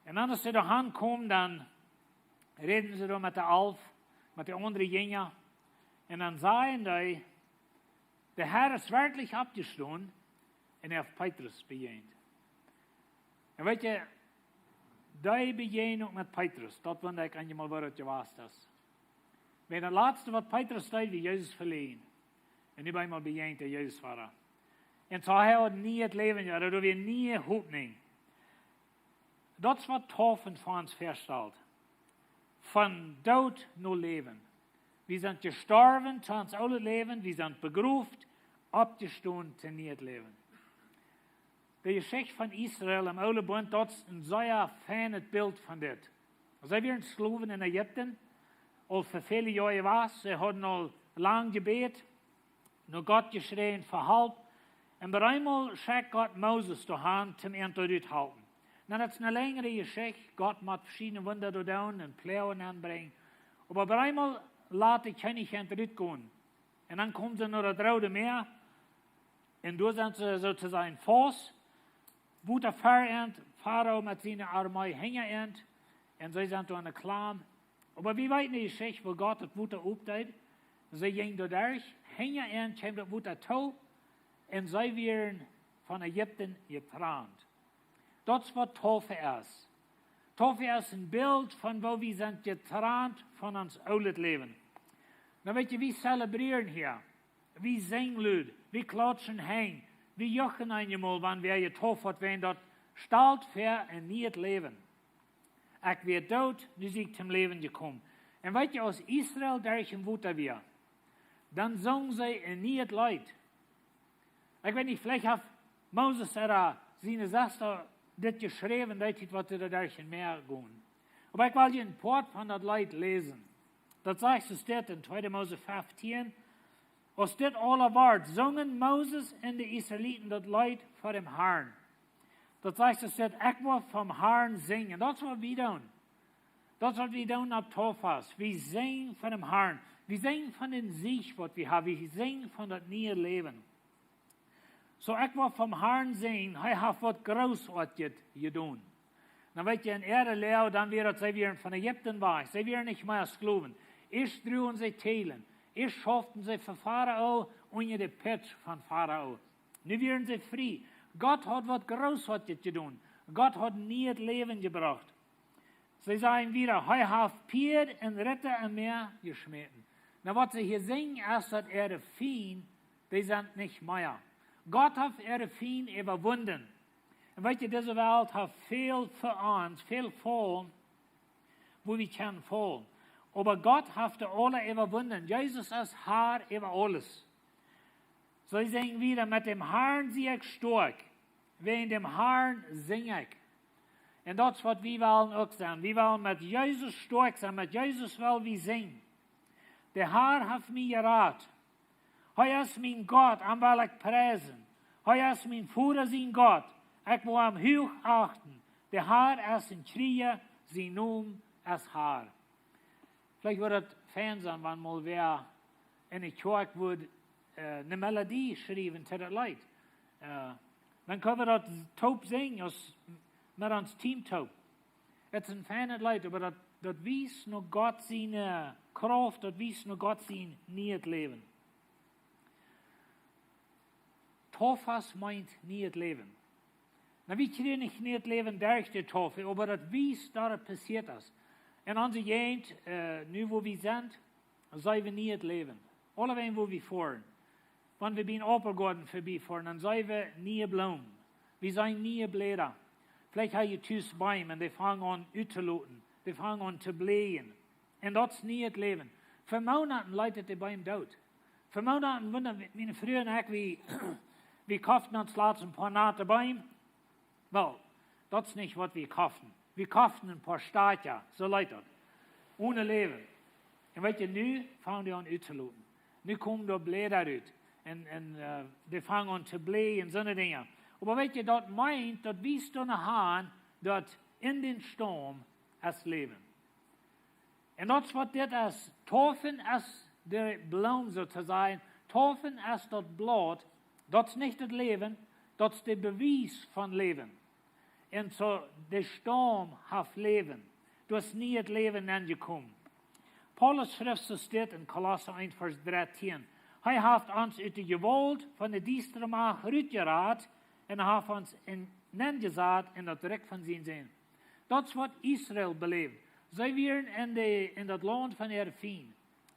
Un dan, aus see doa aunkomen, dan räden see doa met de Alf, met de aundre Jinja. Un dan säden dee: "De Herr es werkjlich oppjestonen un hee haft Petrus bejäajent." Un weet jie, dee Bejäajnunk met Petrus, daut wunda ekj eenjemol, woo daut jewast es. Wiels daut latste, waut Petrus deed, wia Jesus veleajnen. Un nu bie eemol bejäajent hee Jesus wada. Un soo hee haud nie daut Läwen, jo, daut wia nie Hopninj. Daut es, waut Taufen fa ons väastalt. Von Doot no Läwen. Wie sent jestorwen to ons oolet Läwen, wie sent begroft, oppjestonen to nieet Läwen. De Jeschicht von Israel em Oolen Bunt, daut es een sea feinet Bilt von dit. See wieren Sklowen en Ägipten, aul fa väle Joa jewast, see hauden aul lang jebät, no Gott jeschräajen fa Help. Un opp eemol schekjt Gott Moses doahan, om an to ruthalpen. Dan es ne lenjre Jeschicht. Gott mott veschiedne Wunda doa doonen un Ploagen aunbrinjen. Oba opp eemol lat de Kjennich an rutgonen. Un dan komen see no daut Roode Mäa. Un doa sent see soo to sajen faust. Wota ver an, Farao met siene Armee hinja an. Un see sent doa aun de Klam. Oba wie weeten de Jeschicht, woo Gott daut Wota opdeed. See jinjen doa derch, hinja an kjeem daut Wota too. Un see wieren von Ägipten jetrant. Daut es waut Taufe es. Taufe es een Bilt von woo wie sent jetrant von ons oolet Läwen. Nu weet jie, wie zelebrieren hia. Wie sinjen lud, wie klautschen Henj, wie juchen eenjemol, wan wie jetauft woaren, daut stalt fa een nieet Läwen. Ekj wia doot, nu sie ekj tom Läwen jekomen. Un weet jie, aus Israel derch daut Wota wia, dan sungen see een nieet Leet. Ekj weet nich, veleicht haft Moses ooda siene Sesta dit jeschräwen, daut hee waut doa derch daut Mäa jinkj. Oba ekj well hia een Poat von daut Leet läsen. Daut sajcht soo, steit en tweede Mose feftieen: Aus dit aula wort, sungen Moses un de Israeliten daut Leet ver däm Harn. Daut sajcht soo, steit: Ekj woa vom Harn sinjen. Daut es waut wie doonen. Daut es waut wie doonen opp Taufe. Wie sinjen ver däm Harn. Wie sinjen von dän Siech, waut wie haben. Wie sinjen von daut niee Läwen. Soo, ekj woa vom Harn sinjen, hee haft waut Grootoatjet jedonen. Dan weet jie, en äare Läajen, dan wia daut, see wieren von Ägipten wajch. See wieren nich mea Sklowen. Ieescht druagen see Telen. Ieescht schauften see fa Farao unja de Pitsch von Farao. Nu wieren see frie. Gott haud waut Grootoatjet jedonen. Gott haud nieet Läwen jebrocht. See sajen wada: Hee haft Pieed un Ritta em Mäa jeschmäten. Nu, waut see hia sinjen, es daut äare Fiend, dee sent nich mea. Gott haft äare Fiend äwawunden. Un weet jie, dise Welt haft väl fa ons, väl Faulen, wua wie kjennen faulen. Oba Gott haft dee aula äwawunden. Jesus es Har äwa aules. See sinjen wada: Met däm Harn sie ekj stoakj. Wäajen däm Harn sinj ekj. Un daut es waut wie wellen uk sennen. Wie wellen met Jesus stoakj sennen. Met Jesus well wie sinjen: De Har haft mie jerat. Hee es mien Gott, am well ekj priesen. Hee es mien Voda sien Gott. Ekj well am huach achten. De Har es een Kjrieja, sien Nomen es Har. Veleicht wudd daut fein sennen, wan mol wäa enne Kjoakj wudd, äh, ne Melodie schriewen to daut Leet. Äh, dan kjenn wie daut toop sinjen, aus met ons Team toop. Daut es een feinet Leet, oba daut, daut wiest no Gott sien, äh, Krauft, daut wiest no Gott sien nieet Läwen. Taufe meent nieet Läwen. Nu, wie kjrieen nich nieet Läwen derch de Taufe, oba daut wiest, daut et passieet es. En onse Jäajent, äh, nu wua wie sent, seenen wie nieet Läwen. Aulawäajen wua wie foaren. Wan wie bie een Aupelgoaden verbie foaren, dan seenen wie niee Bloomen. Wie seenen niee Bläda. Veleicht hab jie tus Beem un dee fangen aun uttoloten. Dee fangen aun to bläajen. Un daut es nieet Läwen. Fa Moonaten leet et de Beem doot. Fa Moonaten, wan miene Fru un ekj, wie, wie koften ons latst een poa nate Beem. Well, daut es nich waut wie koften. Wie koften een poa Stakja, soo leet daut. One Läwen. Un weet jie, nu fangen dee aun uttoloten. Nu komen doa Bläda rut. Un, un, äh, dee fangen aun to bläajen un soone Dinja. Oba weet jie, daut meent, daut wiest doano han, daut en dän Staum es Läwen. Un daut es waut dit es. Taufe es de Bloom, soo to sajen. Taufe es daut Blaut. Daut es nich daut Läwen, daut es de Bewies von Läwen. Un soo, de Staum haft Läwen. Doa es nieet Läwen aunjekomen. Paulus schrift soo, steit en Kolossa eent, Varsch drettieen: Hee haft ons ut de Jewault von de diestre Macht rutjerat un haft ons en, nenjesat en daut Rikj von sien Sän. Daut es waut Israel beläft. See wieren en de, en daut Launt von äare Fiend.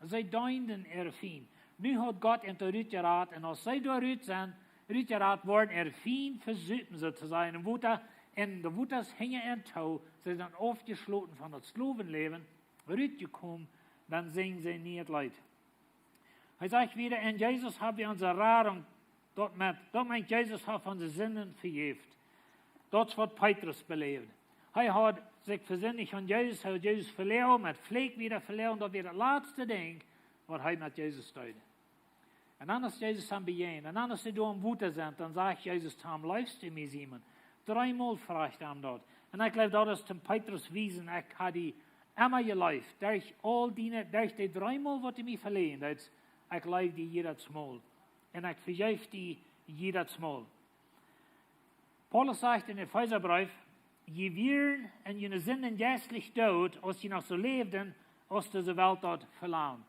See deenden äare Fiend. Nu haud Gott an doa rutjerat, un aus see doa rut sent, rutjerat worden, äare Fiend vesupen, soo to sajen, em Wota, un de Wota es hinja an too, see sent aufjeschloten von daut Sklowenläwen, rutjekomen, dan sinjen see nieet Leet. Hee sajcht wada: En Jesus hab wie onse Radunk, daut meent, daut meent, Jesus haft onse Sinden vejäft. Daut es waut Petrus beläft. Hee haud sikj vesindicht aun Jesus, hee haud Jesus veläajent, met Fläakj wada veläajent, daut wia daut latste Dinkj, waut hee met Jesus deed. Un dan aus Jesus am bejäajent, un dan aus see doa em Wota sent, dan sajcht Jesus to am: Leefst du mie, Simon? Dreemol fruach hee am daut. Un ekj jleew, daut es toom Petrus wiesen, ekj ha die emma jeleeft, derch aul diene, derch dee dreemol waut du mie veleajen deetst, ekj leew die jiedet Mol. Un ekj vejeef die jiedet Mol. Paulus sajcht em Efesabreef: "Jie wieren en june Sinden jeistlich doot, aus jie noch soo läwden, aus dise Welt daut velangt."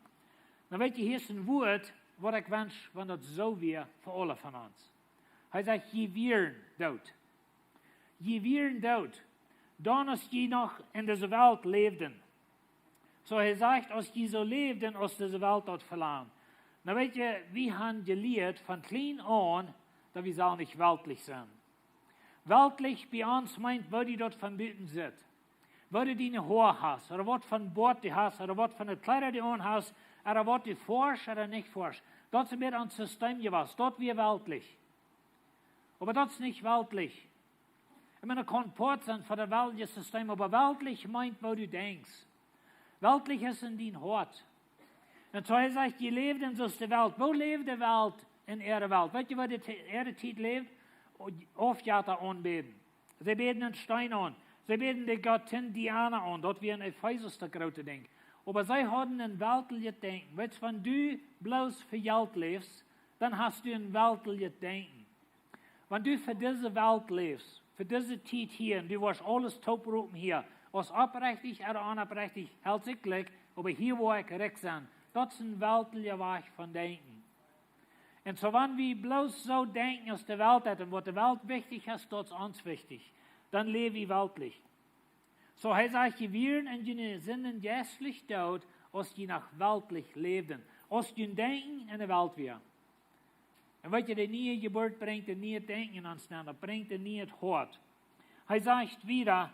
Nu weet jie, hia es een Wuat, waut ekj wensch, wan daut soo wia fa aule von ons. Hee sajcht: "Jie wieren doot." Jie wieren doot, dan aus jie noch en dise Welt läwden. Soo hee sajcht, aus jie soo läwden, aus dise Welt daut velangt. Nu weet jie, wie han jelieet von kjlien aun, daut wie sellen nich weltlich sennen. Weltlich bie ons meent, woo du daut von buten sitst. Woo du diene Hoa hast, ooda waut von Boat du hast, ooda waut von de Kjleeda du aun hast, ooda waut du foascht ooda nich foascht. Daut es een bät ons System jewast, daut wia weltlich. Oba daut es nich weltlich. Ekj meen, daut kaun Poat sennen von daut weltliche System, oba weltlich meent, woo du denkjst. Weltlich es en dien Hoat. Un soo hee sajcht, jie läwden soo aus de Welt. Woo läwd de Welt en äare Welt? Weet jie, woo de Ti-, äare Tiet läwd? Aufjetta aunbäden. See bäden een Steen aun. See bäden de Gottin Diana aun. Daut wia en Efesus daut groote Dinkj. Oba see hauden een weltlichet Denkjen. Weetst, wan du bloos fa Jelt läfst, dan hast du een weltlichet Denkjen. Wan du fa dise Welt läfst, fa dise Tiet hia, un du woascht aules toopropen hia, aus opprechtich ooda onopprechtich, helt sikj jlikj, oba hia woa ekj rikj sennen. Daut es een weltlicha Wajch von denkjen. Un soo, wan wie bloos soo denkjen aus de Welt deit, un waut de Welt wichtich es, daut es ons wichtich, dan läw wie weltlich. Soo hee sajcht, jie wieren en june Sinden jeistlich doot, aus jie noch weltlich läwden, aus jun Denkjen en de Welt wia. Un weet jie, de niee Jeburt brinjt een nieet Denkjen en ons nenn, daut brinjt een nieet Hoat. Hee sajcht wieda: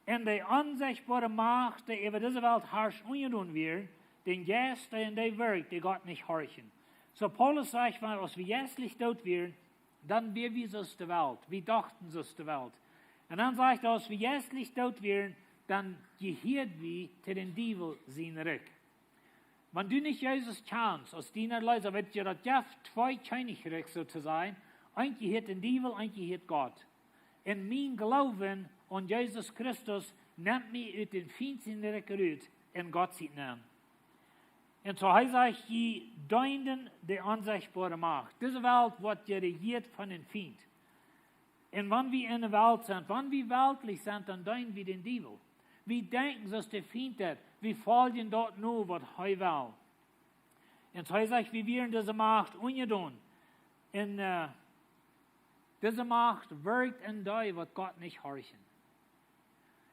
"En de onsechtboare Macht, dee äwa dise Welt harscht, unjadon wieren, dän Jeist, dee en dee wirkjt, dee Gott nich horchen." Soo Paulus sajcht, wan, aus wie jeistlich doot wieren, dan wia wie soo aus de Welt, wie dochten soo aus de Welt. Un dan sajcht hee, aus wie jeistlich doot wieren, dan jehieed wie to dän Diewel sien Rikj. Wan du nich Jesus kjanst aus dien Erleesa, weetst du, daut jeft twee Kjennichrikj, soo to sajen. Eent jehieet dän Diewel, eent jehieet Gott. Un mien Gloowen aun Jesus Christus nemt mie ut dän Fient sien Rikj rut en Gott sien nenn. Un soo hee sajcht, jie deenden de onsechtboare Macht. Dise Welt woat jerejieet von dän Fient. Un wan wie en de Welt sent, wan wie weltlich sent, dan deenen wie dän Diewel. Wie denkjen soo aus de Fient deit, wie foljen daut no, waut hee well. Un soo hee sajcht, wie wieren dise Macht unjadon. Un, äh, dise Macht wirkjt en dee, waut Gott nich horchen.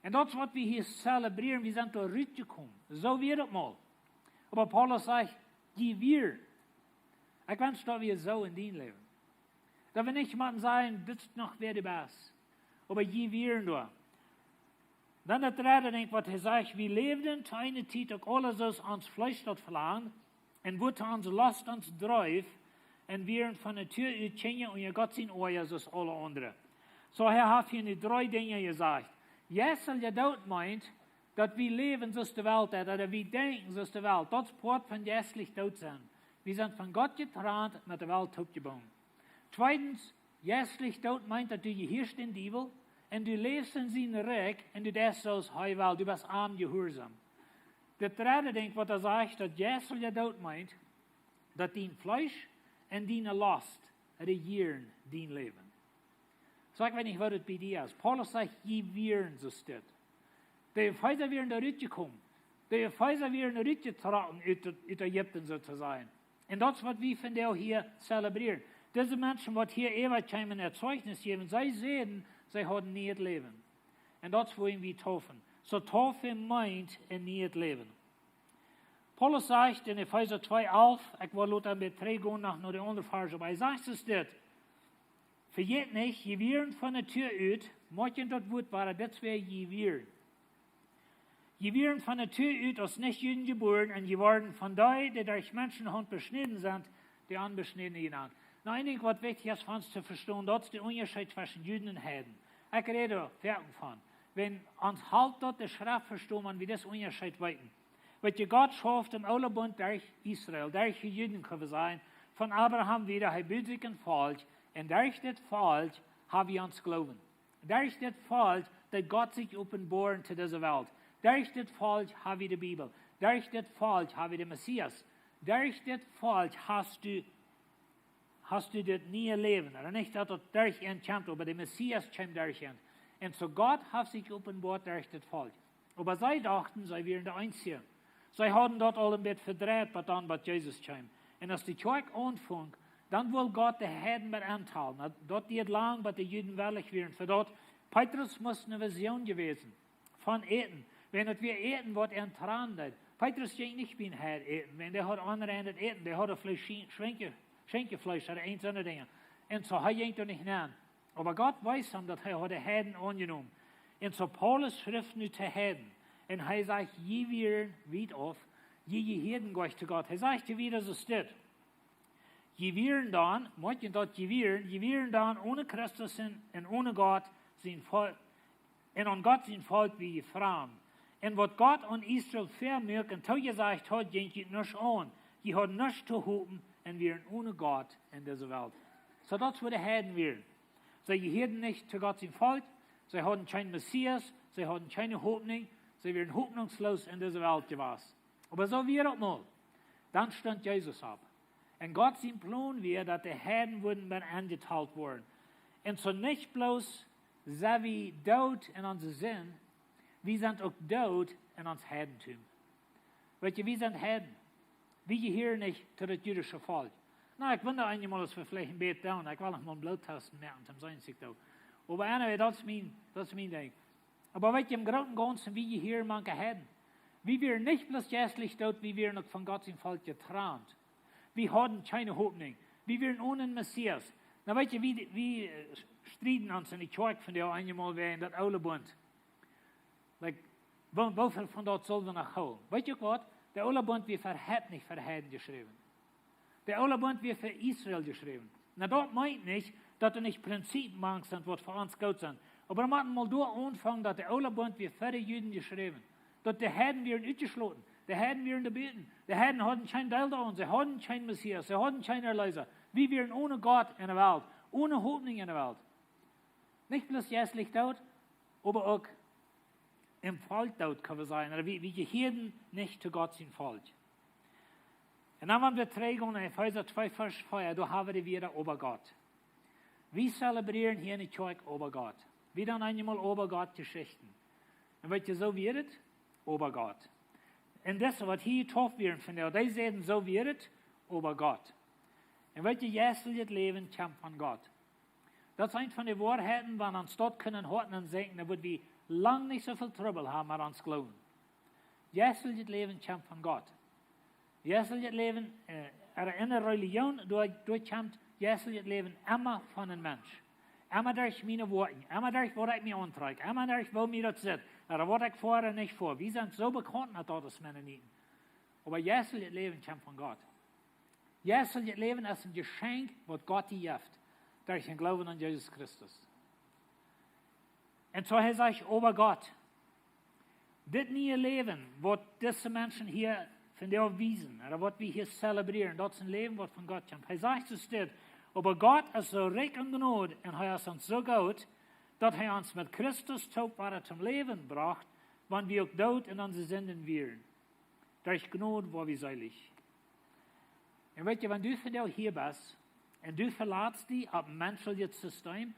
Un daut es, waut wie hia zelebrieren, wie sent doa rutjekomen. Soo wia daut mol. Oba Paulus sajcht, jie wieren. Ekj wensch, daut wia soo en dien Läwen. Daut wie nich motten sajen, dit es noch wäa du best. Oba jie wieren doa. Dan daut dredde Dinkj, waut hee sajcht: "Wie läwden to eene Tiet uk aule soo aus ons Fleesch daut velangd, un woo to onse Lost ons dreef, un wieren von Natua ut Kjinja unja Gott sien Oaja soo aus aule aundre." Soo hee haft hia nu dree Dinja jesajcht. Jeistlich doot meent, daut wie läwen soo aus de Welt deit, ooda wie denkjen soo aus de Welt. Daut es Poat von jeistlich doot sennen. Wie sent von Gott jetrant, met de Welt toopjebungen. Tweedens, jeistlich doot meent, daut du jehieescht dän Diewel un du läfst en sien Rikj un du deist soo aus hee well, du best am jehuarsom. Daut dredde Dinkj, waut hee sajcht, daut jeistlich doot meent, daut dien Fleesch un diene Lost rejieren dien Läwen. Soo, ekj weet nich, waut daut bie die es. Paulus sajcht, jie wieren soo aus dit. De Efeesa wieren doa rutjekomen. De Efeesa wieren rutjetrocken ut, ut Ägipten, soo to sajen. Un daut es, waut wie vondoag hia zelebrieren. Dise Menschen, waut hia äwa kjeemen, äa Zeichnis jäwen, see säden, see hauden nieet Läwen. Un daut es, wuarom wie taufen. Soo, taufen meent een nieet Läwen. Paulus sajcht en Efeesa twee alf, ekj well lota een bät trigj gonen no, no de aundre Varsch, oba hee sajcht es dit: "Vejät nich, jie wieren von Natua ut, moakjen daut Wuat woa, dit es wäa jie wieren. Jie wieren von Natua ut aus Nichjuden jebuaren un jie worden von dee, dee derch Menschenhaunt beschnäden sent, de Onbeschnädne jenant." Nu, een Dinkj, waut wichtich es fa ons to vestonen, daut es de Unjascheet tweschen Juden un Heiden. Ekj räd doa foaken von. Wan ons halpt daut de Schreft vestonen, wan wie dis Unjascheet weeten. Weetst du, Gott schauft em oolen Bunt derch Israel, derch de Juden, kjenn wie sajen, von Abraham wieda, hee bud sikj een Volkj, un derch dit Volkj ha wie ons Gloowen. Derch dit Volkj daut Gott sikj openboaren to dise Welt. Derch dit Volkj ha wie de Bibel. Derch dit Volkj ha wie de Messias. Derch dit Volkj hast du, hast du dit niee Läwen. Oda nich daut daut derch an kjemt, oba de Messias kjeem derch an. Un soo Gott haft sikj openboat derch dit Volkj. Oba see dochten, see wieren de eensje. See hauden daut aul een bät vedreit, bat dan, bat Jesus kjeem. Un aus de Kjoakj aunfunk, dan wull Gott de Heiden met auntalen. Daut, daut dieed lang, bat de Juden wellich wieren fa daut. Petrus must ne Vision jewäsen von Äten. Wan daut wia Äten, waut an tranen deed. Petrus jinkj nich bie een Heid äten, wan dee haud onreinet Äten, dee haud veleicht Schie-, Schwinkje-, Schinkjefleesch oda eent soone Dinja. Un soo, hee jinkj doa nich nenn. Oba Gott wees am, daut hee haud de Heiden aunjenomen. Un soo Paulus schrift nu to Heiden. Un hee sajcht, jie wieren wiet auf, jie jehieeden goanich to Gott. Hee sajcht hia wieda soo dit. Jie wieren dan, moakjt daut jie wieren, jie wieren dan one Christus un, un one Gott sien Volkj, un aun Gott sien Volkj wia jie framd. Un waut Gott aun Israel väamuak un toojesajcht haud, jinkj junt nuscht aun. Jie hauden nuscht to hopen un wieren one Gott en dise Welt. Soo daut es woo de Heiden wieren. See jehieeden nich to Gott sien Volkj, see hauden kjeen Messias, see hauden kjeene Hopninj, see wieren hopninjsloos en dise Welt jewast. Oba soo wia daut mol. Dan stunt Jesus opp. Un Gott sien Plon wia, daut de Heiden wudden met aunjetalt woaren. Un soo nich bloos sent wie doot en onse Sind, wie sent uk doot en ons Heidentum. Weetst, wie sent Heiden. Wie jehieren nich to daut jüdische Volkj. Na, ekj wunda eenjemol, aus wie veleicht een bät doonen, ekj well noch mol een Bloottesten moaken, dan saj ekj daut. Oba anyway, daut es mien, daut es mien Dinkj. Oba weetst, em Grooten un Gaunzen, wie jehieren mank de Heiden. Wie wieren nich bloos jeistlich doot, wie wieren uk von Gott sien Volkj jetrant. Wie hauden kjeene Hopninj. Wie wieren onen Messias. Na weetst, wie, wie, äh, strieden ons en de Kjoakj von de eenjemol wäajen daut oole Bunt. Like, woo, woo väl von daut sell wie noch hoolen? Weetst uk waut? De oole Bunt wia fa Heiden, nich fa Heiden jeschräwen. De oole Bunt wia fa Israel jeschräwen. Na, daut meent nich, daut doa nich Prinzipien mank sent, waut fa ons goot sent. Oba wie motten mol doa aunfangen, daut de oole Bunt wia fa de Juden jeschräwen. Daut de Heiden wieren utjeschloten. De Heiden wieren doa buten. De Heiden hauden kjeen Deel doaraun. See hauden kjeen Messias. See hauden kjeen Erleesa. Wie wieren one Gott en de Welt. One Hopninj en de Welt. Nich bloos jeistlich doot, oba uk em Volkj doot, kjenn wie sajen. Oda wie, wie jehieden nich to Gott sien Volkj. Un dan, wan wie trigjgonen no Efeesa twee, Varsch vea, doa hab wie wada Oba Gott. Wie zelebrieren hia en de Kjoakj Oba Gott. Wie doonen eenjemol Oba Gott Jeschichten. Un weetst, soo wia et, Oba Gott. Un dit, waut hia jedeept wieren von dee, dee säden, soo wia et, Oba Gott. Un weetst, jeistlichet Läwen kjemt von Gott. Daut es eent von de Woarheiten, wan ons daut kunnen Hoaten senkjen, dan wudden wie lang nich soo väl Trubbel haben met ons Gloowen. Jeistlichet Läwen kjemt von Gott. Jeistlichet Läwen, äh, oda en de Relijoon, doa, doa kjemt jeistlichet Läwen emma von een Mensch. Emma derch miene Woakjen, emma derch waut ekj mie auntrakj, emma derch woo mie daut sitt, oda waut ekj foa oda nich foa. Wie sent soo bekaunt met daut aus Mennoniten. Oba jeistlichet Läwen kjemt von Gott. Jeistlichet Läwen es een Jeschenkj, waut Gott die jeft, derch dän Gloowen aun Jesus Christus. Un soo hee sajcht, Oba Gott, dit niee Läwen, waut dise Menschen hia vondoag wiesen, oda waut wie hia zelebrieren, daut es een Läwen, waut von Gott kjemt. Hee sajcht soo dit, oba Gott es soo rikj en Jnod un hee es ons soo goot, daut hee ons met Christus toop wada toom Läwen brocht, wan wie uk doot en onse Sinden wieren. Derch Jnod woa wie seelich. Un weetst, wan du vondoag hia best un du velatst die opp een menschlichet System,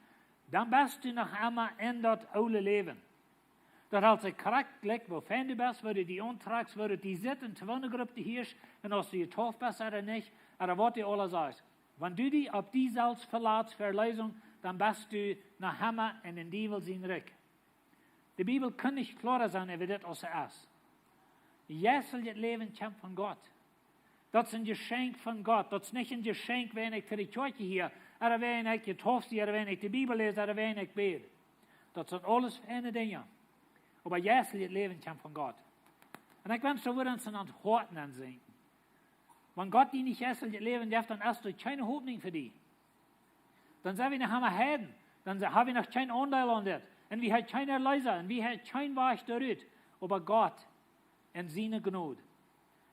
dan best du noch emma en daut oole Läwen. Daut helt sikj krakjt jlikj, woo fein du best, woo du die auntrakjst, woo du die sittst, en waut fa eene Grupp du hieescht, un auf du jedeept best oda nich, oda waut du aules sajchst. Wan du die opp die selfst velatst fa Erleesunk, dan best du noch emma en dän Diewel sien Rikj. De Bibel kaun nich kloara sennen äwa dit aus see es. Jeistlichet Läwen kjemt von Gott. Daut es een Jeschenkj von Gott. Daut es nich een Jeschenkj, wan ekj to de Kjoakj jehia, oda wan ekj jedeept sie, oda wan ekj de Bibel läs, oda wan ekj bäd. Daut sent aules feine Dinja. Oba jeistlichet Läwen kjemt von Gott. Un ekj wensch, daut wie ons en ons Hoat aunseenen. Wan Gott die nich jeistlichet Läwen jeft, dan es doa kjeene Hopninj fa die. Dan sent wie noch emma Heiden. Dan se-, hab wie noch kjeen Aundeel aun dit. Un wie haben kjeenen Erleesa. Un wie haben kjeen Wajch doarut. Oba Gott en siene Jnod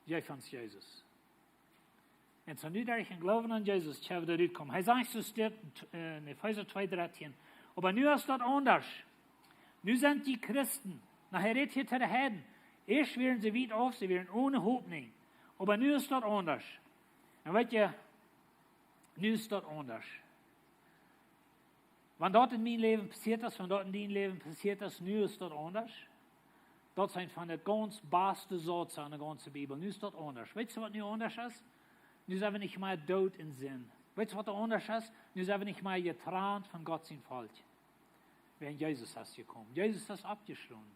jeef ons Jesus. Un soo nu derch dän Gloowen aun Jesus kjenn wie doarut komen. Hee sajcht soo dit, äh, en Efeesa twee, dartieen. Oba nu es daut aundasch. Nu sent dee Christen, na, hee rät hia to de Heiden. Ieescht wieren see wiet auf, see wieren one Hopninj. Oba nu es daut aundasch. Un weet jie, nu es daut aundasch. Wan daut en mien Läwen passieet es, wan daut en dien Läwen passieet es, nu es daut aundasch. Daut sent von de gaunz baste Sauts en de gaunze Bibel. Nu es daut aundasch. Weetst du, waut nu aundasch es? Nu sent wie nich mea doot en Sind. Weetst du, waut doa aundasch es? Nu sent wie nich mea jetrant von Gott sien Volkj. Wäajen Jesus es jekomen. Jesus es oppjestonen.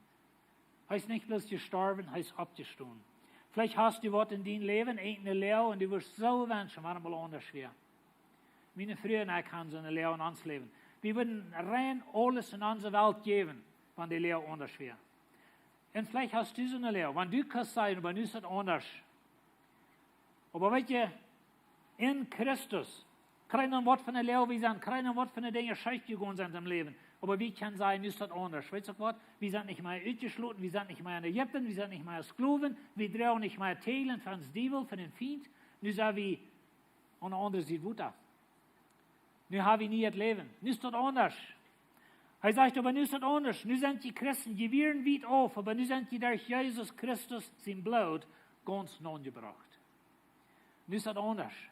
Hee es nich bloos jestorwen, hee es oppjestonen. Veleicht hast du waut en dien Läwen, eene Loag, un du wurscht soo wenschen, wan et mol aundasch wia. Miene Fru un ekj han soone Loag en ons Läwen. Wie wudden rein aules en onse Welt jäwen, wan de Loag aundasch wia. Un veleicht hast du soone Loag, wan du kaust sajen, oba nu es daut aundasch. Oba weet jie, en Christus, kjrieen dan waut von de Loag wie sent, kjrieen dan waut von de Dinja scheef jegonen sent em Läwen. Oba wie kjennen sajen, nu es daut aundasch. Weetst du waut? Wie sent nich mea utjeschloten, wie sent nich mea en Ägipten, wie sent nich mea Sklowen, wie droagen nich mea Täajlen von dän Diewel, von dän Fient. Nu sent wie aun de aundre Sied Wota. Nu ha wie nieet Läwen. Nu es daut aundasch. Hee sajcht, oba nu es daut aundasch. Nu sent dee Christen, dee wieren wiet auf, oba nu sent dee derch Jesus Christus sien Bloot gaunz nopp jebrocht. Nu es daut aundasch.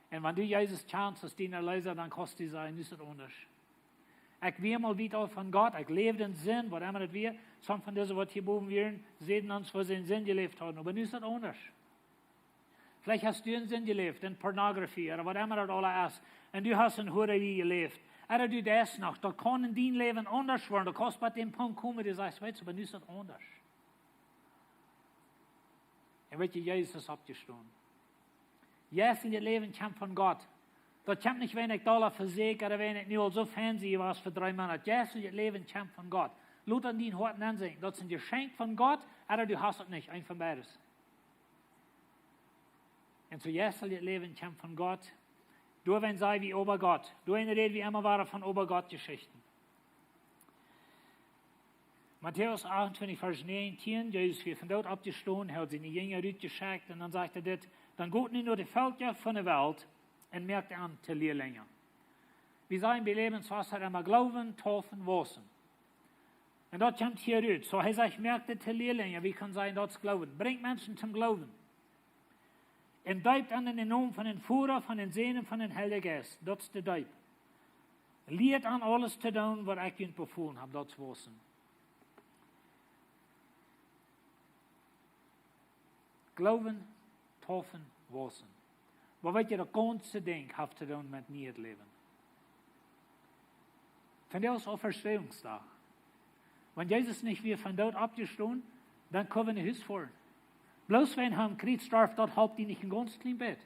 Un wan du Jesus kjanst aus dien Erleesa, dan kaust du sajen, nu es daut aundasch. Ekj wia mol wiet auf von Gott, ekj läwd en Sind, waut emma daut wia. Some von dise, waut hia bowen wieren, säden ons, woo see en Sind jeläft hauden, oba nu es daut aundasch. Veleicht hast du en Sind jeläft, en Pornografie, ooda waut emma daut aules es. Un du hast en Huararie jeläft. Ooda du deist noch, daut kaun en dien Läwen aundasch woaren. Du kaust bie dän Punkt komen, wua du sajst, weetst du, oba nu es daut aundasch. Un weetst du, Jesus es oppjestonen. Jeistlichet Läwen kjemt von Gott. Daut kjemt nich, wan ekj Dolla vesäakj, ooda wan ekj nu aul soo fein sie aus fa dree Moonat. Jeistlichet Läwen kjemt von Gott. Lot daut en dien Hoat nenn sennen. Daut es en Jeschenkj von Gott, ooda du hast daut nich, eent von beides. Un soo jeistlichet Läwen kjemt von Gott. Doawäajen saj wie äwa Gott. Doawäajen räd wie emma wada von äwa Gott Jeschichten. Matäus acht un twintich, Varsch näajentieen, Jesus wia von doot oppjestonen, hee haud siene Jinja rutjeschekjt un dan sajcht hee dit: Dan got nu no de Velkja von de Welt un moakt an to Lieralinja. Wie sajen bie Läwenswota emma: Gloowen, Deepen, Waussen. Un daut kjemt hia rut. Soo, hee sajcht, moakt an to Lieralinja, wie kjennen sajen, daut es Gloowen. Brinjt Menschen toom Gloowen. Un deept an en dän Nomen von dän Voda, von dän Sän un von dän Heiljen Jeist. Daut es de Deep. Lieet an aules to doonen, waut ekj junt befolen hab, daut es Waussen. Gloowen, Deepen, Waussen. Oba weetst du, daut gaunze Dinkj haft to doonen met nieet Läwen. Vondoag es Auferstehungsdach. Wan Jesus nich wia von doot oppjestonen, dan kjenn wie no Hus foaren. Bloos wan hee aum Kjriez storf, daut halpt die nich een gaunz kjlien bät.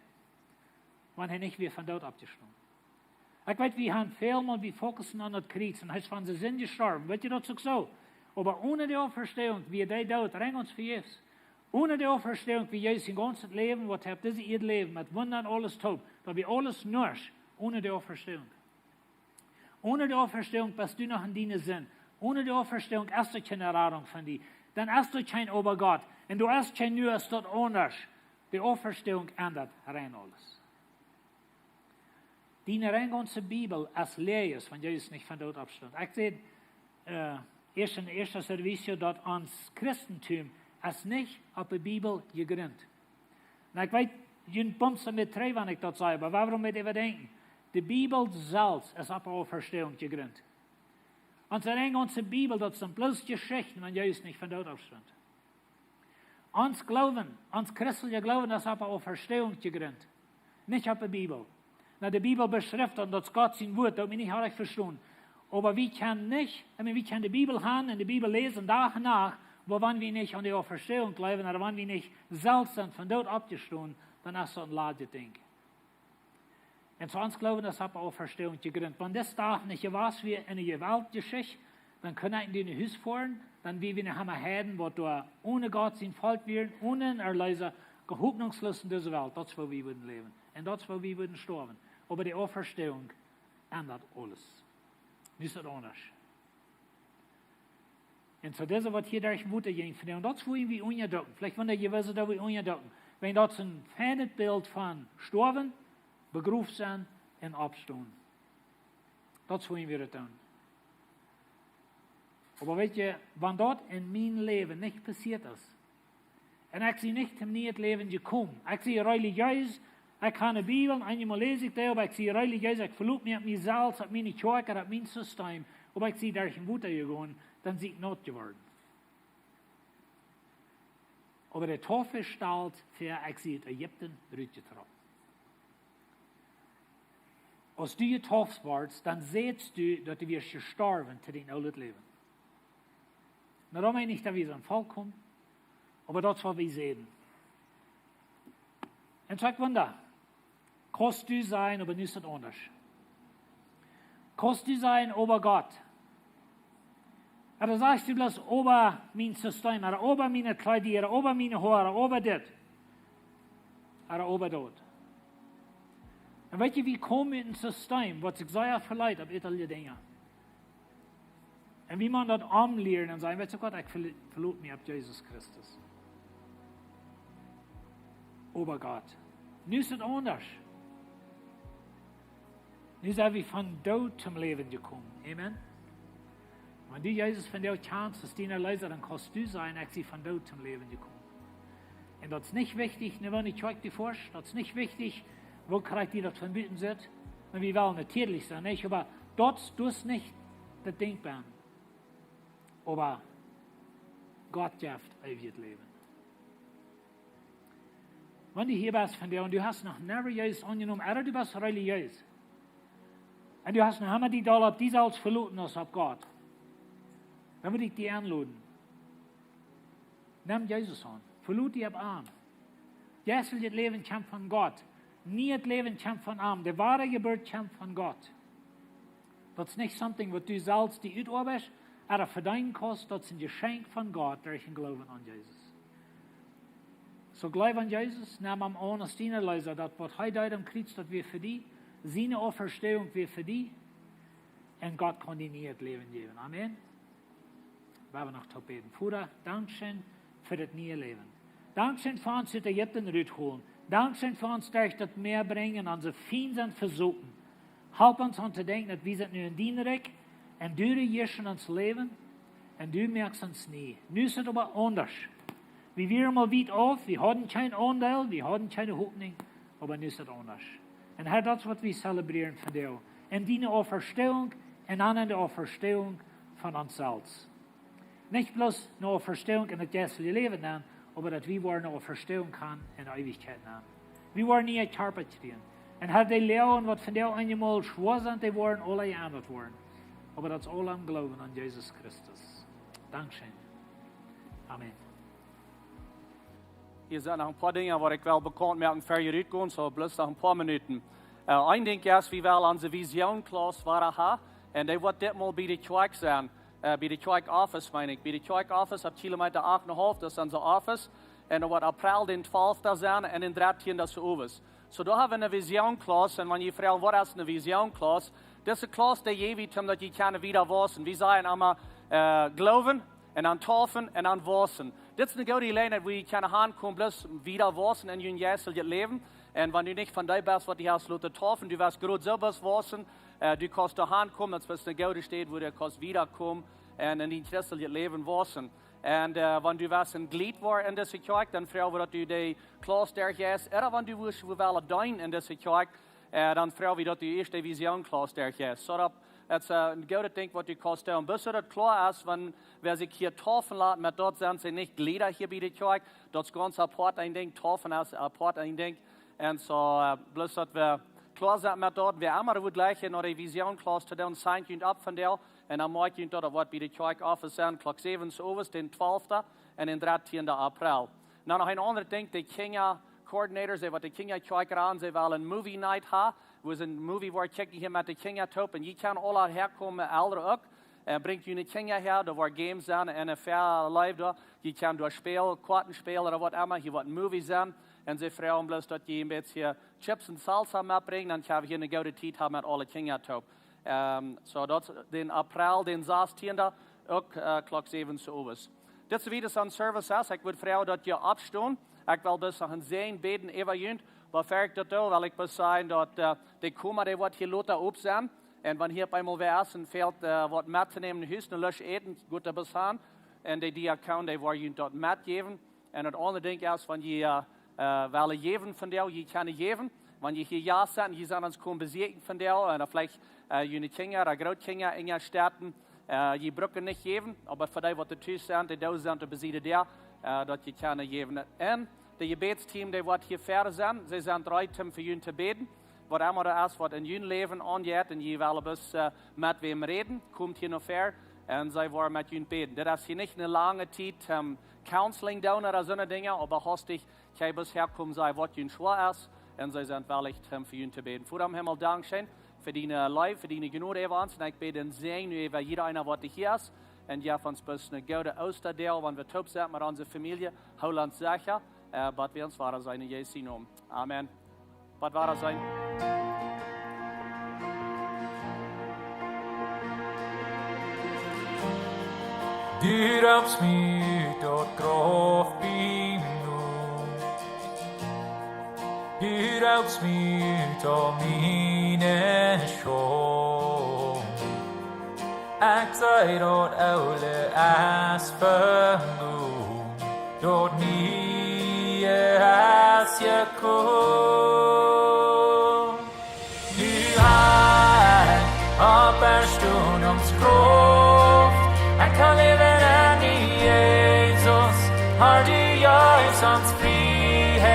Wan hee nich wia von doot oppjestonen. Ekj weet, wie haben väl mol, wie fokussen aun daut Kjriez un hee es fa onse Sind jestorwen. Weetst du, daut es uk soo. Oba one de Auferstehung wia dee Doot rein gaunz vejäfs. One de Auferstehung wia Jesus sien gaunzet Läwen, waut hee opp dise Ieed läwd, met Wunda un aules toop. Daut wia aules nuscht one de Auferstehung. One de Auferstehung best du noch en diene Sind. One de Auferstehung es doa kjeene Radunk von die. Dan es doa kjeen Äwa Gott. Un doa es kjeen nu es daut aundasch. De Auferstehung endat rein aules. Diene rein gaunze Bibel es läach, wan Jesus nich von doot oppstunt. Ekj säd, äh, ieescht en ieeschte Servicio, daut ons Christentum es nich opp de Bibel jegrunt. Nu, ekj weet, jie bumsen mie trigj, wan ekj daut saj, oba wuarom mott wie äwadenkjen? De Bibel selfst es opp de Auferstehung jegrunt. Ons rein gaunze Bibel, daut sent bloos Jeschichten, wan Jesus nich von doot oppstunt. Ons Gloowen, ons christelja Gloowen es opp de Auferstehung jegrunt, nich opp de Bibel. Nu, de Bibel beschrift daut, daut es Gott sien Wort, daut wie nich rajcht vestonen. Oba wie kjennen nich, I mean, wie kjennen de Bibel han un de Bibel läsen, Dach un Nacht, oba wan wie nich aun de Auferstehung gloowen, ooda wan wie nich selfst sent von doot oppjestonen, dan es daut een ladjet Dinkj. Un soo ons Gloowen es opp de Auferstehung jegrunt. Wan dis Dach nich jewast wia en de Weltjeschicht, dan kunn ekj nich no Hus foaren, dan wia wie noch emma Heiden, waut doa one Gott sien Volkj wieren, one een Erleesa, hopninjsloos en dise Welt. Daut es woo wie wudden läwen. Un daut es woo wie wudden stoawen. Oba de Auferstehung endat aules. Nu es daut aundasch. Un soo dise, waut hia derch Wota jinjen vondoag, daut es woo wie unjadukjen. Veleicht wan jie wisten, daut wie unjadukjen. Wan daut es een feinet Bilt von stoawen, begroft sennen un oppstonen. Daut es woo wie daut doonen. Oba weet jie, wan daut en mien Läwen nich passieet es, un ekj sie nich toom nieen Läwen jekomen, ekj sie religieus, ekj kaun de Bibel, eenjemol läs ekj dee, oba ekj sie religieus, ekj veloot mie opp mie selfst, opp miene Kjoakj, opp mien System, oba ekj sie derch daut Wota jegonen, dan sie ekj naut jeworden. Oba de Taufe stalt väa, ekj sie ut Ägipten rutjetrocken. Aus du jedeept woascht, dan sajchst du, daut du wieescht jestorwen to dien oolet Läwen. Nu, daut meen ekj nich, daut wie sent volkomen, oba daut es waut wie sajen. Un soo ekj wunda, kaust du sajen, oba nu es daut aundasch. Kaust du sajen, oba Gott. Ooda sajchst du bloos, oba mien System, ooda oba miene Kjleeda, ooda oba miene Hoa, ooda oba dit, ooda oba daut. Un weet jie, wie komen ut een System, waut sikj sea veleet opp irdische Dinja. Un wie motten daut omlieren un sajen, weetst du waut, ekj velo-, veloot mie opp Jesus Christus. Oba Gott. Nu es daut aundasch. Nu sent wie von Doot toom Läwen jekomen. Amen. Wan du Jesus vondoag kjanst aus dien Erleesa, dan kaust du sajen, ekj sie von Doot toom Läwen jekomen. Un daut es nich wichtich, no waut de Kjoakj die forscht, daut es nich wichtich, woo krakjt die daut von buten sitt. Un wie wellen natieedlich sennen, nich? Oba daut, daut es nich daut Dinkj bie am. Oba Gott jeft eewjet Läwen. Wan du hia best vondoag un du hast noch never Jesus aunjenomen, ooda du best religieus, un du hast noch emma dee Doll opp die selfst veloten aus opp Gott, dan well ekj die enloden. Nem Jesus aun. Veloot die opp am. Jeisteljet Läwen kjemt von Gott. Nieet Läwen kjemt von am. De woare Jeburt kjemt von Gott. Daut es nich something waut du selfst die utoabeitst, ooda vedeenen kaust, daut es een Jeschenkj von Gott derch daut Gloowen aun Jesus. Soo jleew aun Jesus, nem am aun aus dien Erleesa, daut waut hee deed aum Kjriez, daut wia fa die, siene Auferstehung wia fa die, un Gott kaun die nieet Läwen jäwen. Amen. Wie haben noch to bäden. Voda, dankscheen fa daut niee Läwen. Dankscheen fa ons ut Ägipten rutholen. Dankscheen fa ons derch daut Mäa brinjen, onse Fiend sent vesopen. Halp ons aun to denkjen, daut wie sent nu en dien Rikj, un du rejieescht en ons Läwen, un du moakst ons nie. Nu es daut oba aundasch. Wie wieren mol wiet auf, wie hauden kjeen Aundeel, wie hauden kjeene Hopninj, oba nu es daut aundasch. Un Herr, daut es waut wie celebrieren vondoag. En diene Auferstehung, un dan en de Auferstehung von ons selfst. Nich bloos eene Auferstehung en daut jeistelje Läwen nenn, oba daut wie woaren eene Auferstehung haben en Eewichkjeit nenn. Wie woaren niee Kjarpa kjrieen. Un Herr, dee Loagen waut vondoag eenjemol schwoa sent, dee woaren aula jeendat woaren. Oba daut es aula em Gloowen aun Jesus Christus. Dankscheen. Amen. Hia sent noch een poa Dinja waut ekj well bekaunt moaken ver jie rutgonen, soo bloos noch een poa Minuten. Äh, een Dinkj es, wie wellen onse Vision Class wada haben. Un dee woat ditmol bie de Kjoakj sennen. Äh, bie de Kjoakj Office, meen ekj. Bie de Kjoakj Office opp Kilomeeta acht un een haulf, daut es onse Office. Un daut woat April dän twalften sennen un dän dartieenden soo owes. Soo, doa haben wie eene Vision Class. Un wan jie froagen, waut es eene Vision Class? Dise Class, dee jäw wie, om daut jie kjennen wieda wausen. Wie sajen emma, äh, Gloowen un dan taufen un dan wausen. Dit es eene goode Jeläajenheit, wua jie kjennen hankomen, bloos wieda wausen en jun jeisteljet Läwen. Un wan du nich von dee best, waut du hast loten taufen, du best groot selfst wausen, äh, du kaust doa hankomen, daut es eene goode Städ, wua du kaust wieda komen un en dien christeljet Läwen wausen. Un, äh, wan du west een Jleet woaren en dise Kjoakj, dan froag wie, daut du de Class derchjeist. Ooda wan du wurscht, wua wellen deenen en dise Kjoakj, äh, dan froag wie, daut du ieescht de Vision Class derchjeist. Soo daut, daut es, äh, een goodet Dinkj, waut du kaust doonen. Bat daut kloa es, wan wäa sikj hia taufen lat, met daut sent see nich Jlieda hia bie de Kjoakj. Daut es gaunz apoat een Dinkj, taufen es apoat een Dinkj. Un soo, äh, bloos daut wie kloa sent met daut, wäa emma wudd jleichen no de Vision Class to doonen, signt junt opp vondoag. Un dan moak junt daut, daut woat bie de Kjoakj Office sennen, Klock säwen soo owes, dän twalften un dän dartieenden April. Nu noch een aundret Dinkj, de Kjinja Coordinators, dee waut de Kjinja Kjoakj raden, see wellen een Movie Night haben, wua see een Movie woaren kjikjen hia met de Kjinja toop. Un jie kjennen aula häakomen, Elren uk. Äh, brinjt june Kjinja häa, doa woaren Games sennen, N F L Live doa. Jie kjennen doa spälen, Koaten spälen ooda waut emma, hia woat een Movie sennen. Un see froagen bloos, daut jie een bät Chips un Salsa metbrinjen, dan kjenn wie hia eene goode Tiet haben met aule Kjinja toop. Ähm, soo daut dän April, dän sastieenden, uk, äh, Klock säwen soo owes. Dit es wada een Service, ekj wudd froagen, daut jie oppstonen. Ekj well bloos noch een Säajen bäden äwa junt. Oba ver ekj daut doo, well ekj bloos sajen, daut, äh, de Koma, dee woat hia lota op sennen. Un wan hia opp eemol wäa es un fält waut mettonämen no Hus, ne Lusch Äten, goot, daut es aun. Un de Diakon, dee woat junt daut metjäwen. Un daut aundre Dinkj es, wan jie wellen jäwen vondoag, jie kjennen jäwen. Wan jie hia Jast sent, jie sent ons komen besieekjen vondoag, ooda veleicht june Kjinja ooda Grootkjinja en june Städen, jie bruken nich jäwen, oba fa dee waut doa tus sent, dee doa sent, doa besied de Däa, daut jie kjennen jäwen. Un de Jebädsteam, dee woat hia väa sennen, see sent reed toom fa junt to bäden. Waut emma daut es waut en jun Läwen aunjeit un jie wellen bloos met wäm räden, komt hia no väa un see woaren met junt bäden. Dit es hia nich ne lange Tiet toom counseling doonen ooda soone Dinja, oba haustich kjenn jie bloos häakomen, sajen waut junt schwoa es, un see sent wellich toom fa junt to bäden. Voda em Himmel, dankscheen fa diene Leew, fa diene Jnod äwa ons, un ekj bäd dän Säajen nu äwa jieda eena waut hia es, un jeff ons bloos ne goode Oostadach, wan wie toop sent met onse Famielje, hool ons secha, bat wie ons wada seenen, en Jesu Nomen. Amen. Bat wada seenen. Du rupst mie ut daut Grauf biem Noot. Du rupst mie ut aul miene Schaund. Ekj see daut Oole es veloten, daut Niee es jekomen. Nu ha ekj Oppstonunk Krauft. Ekj kaun läwen en die, Jesus. Har, du jeefst ons Frieheit.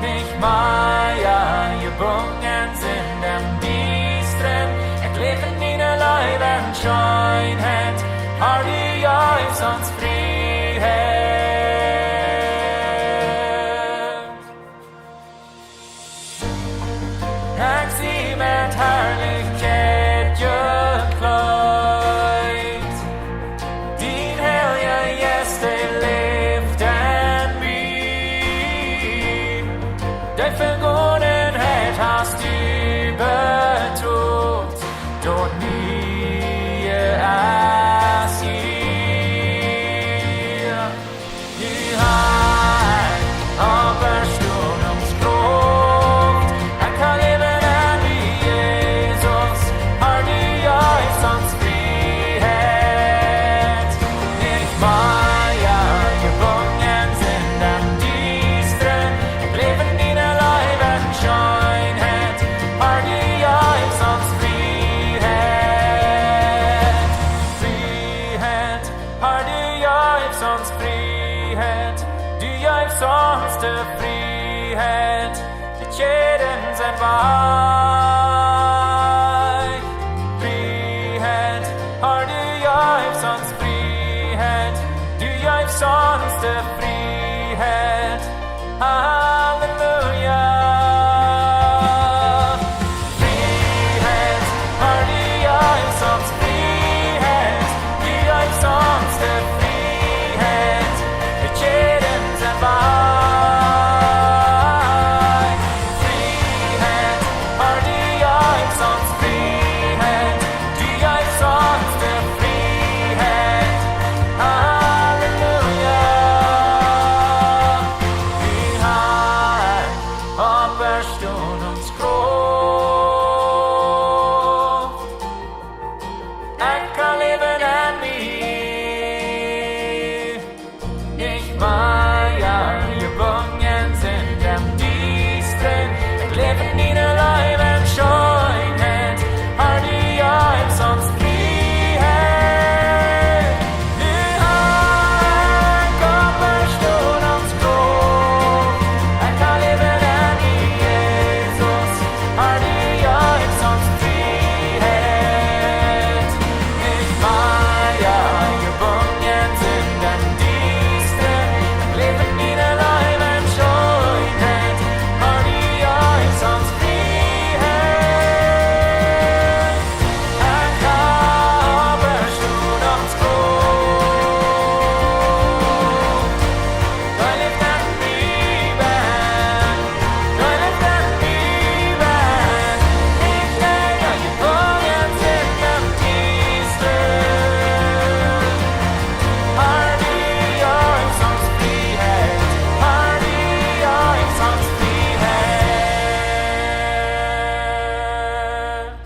Nich mea jebungen Sind em Diestren. Ekj läw en diene Leew un Scheenheit. Har, du jeefst ons Frieheit. Ekj sie met Harlichkjeit jekjleet. Dien Heilja Jeist, dee läft en mie. De Vegonenheit hast du betrut. Daut Niee es hia. Nu ha ekj Oppstonunk Krauft. Ekj kaun läwen en die, Jesus. Har, du jeefst ons Frieheit. Nich mea jebungen Sind em Diestren. Ekj läw en diene Leew un Scheenheit. Har, du jeefst ons Frieheit. Frieheit. Har, du jeefst ons Frieheit. Du jeefst ons de Frieheit. De Kjäden sent wajch.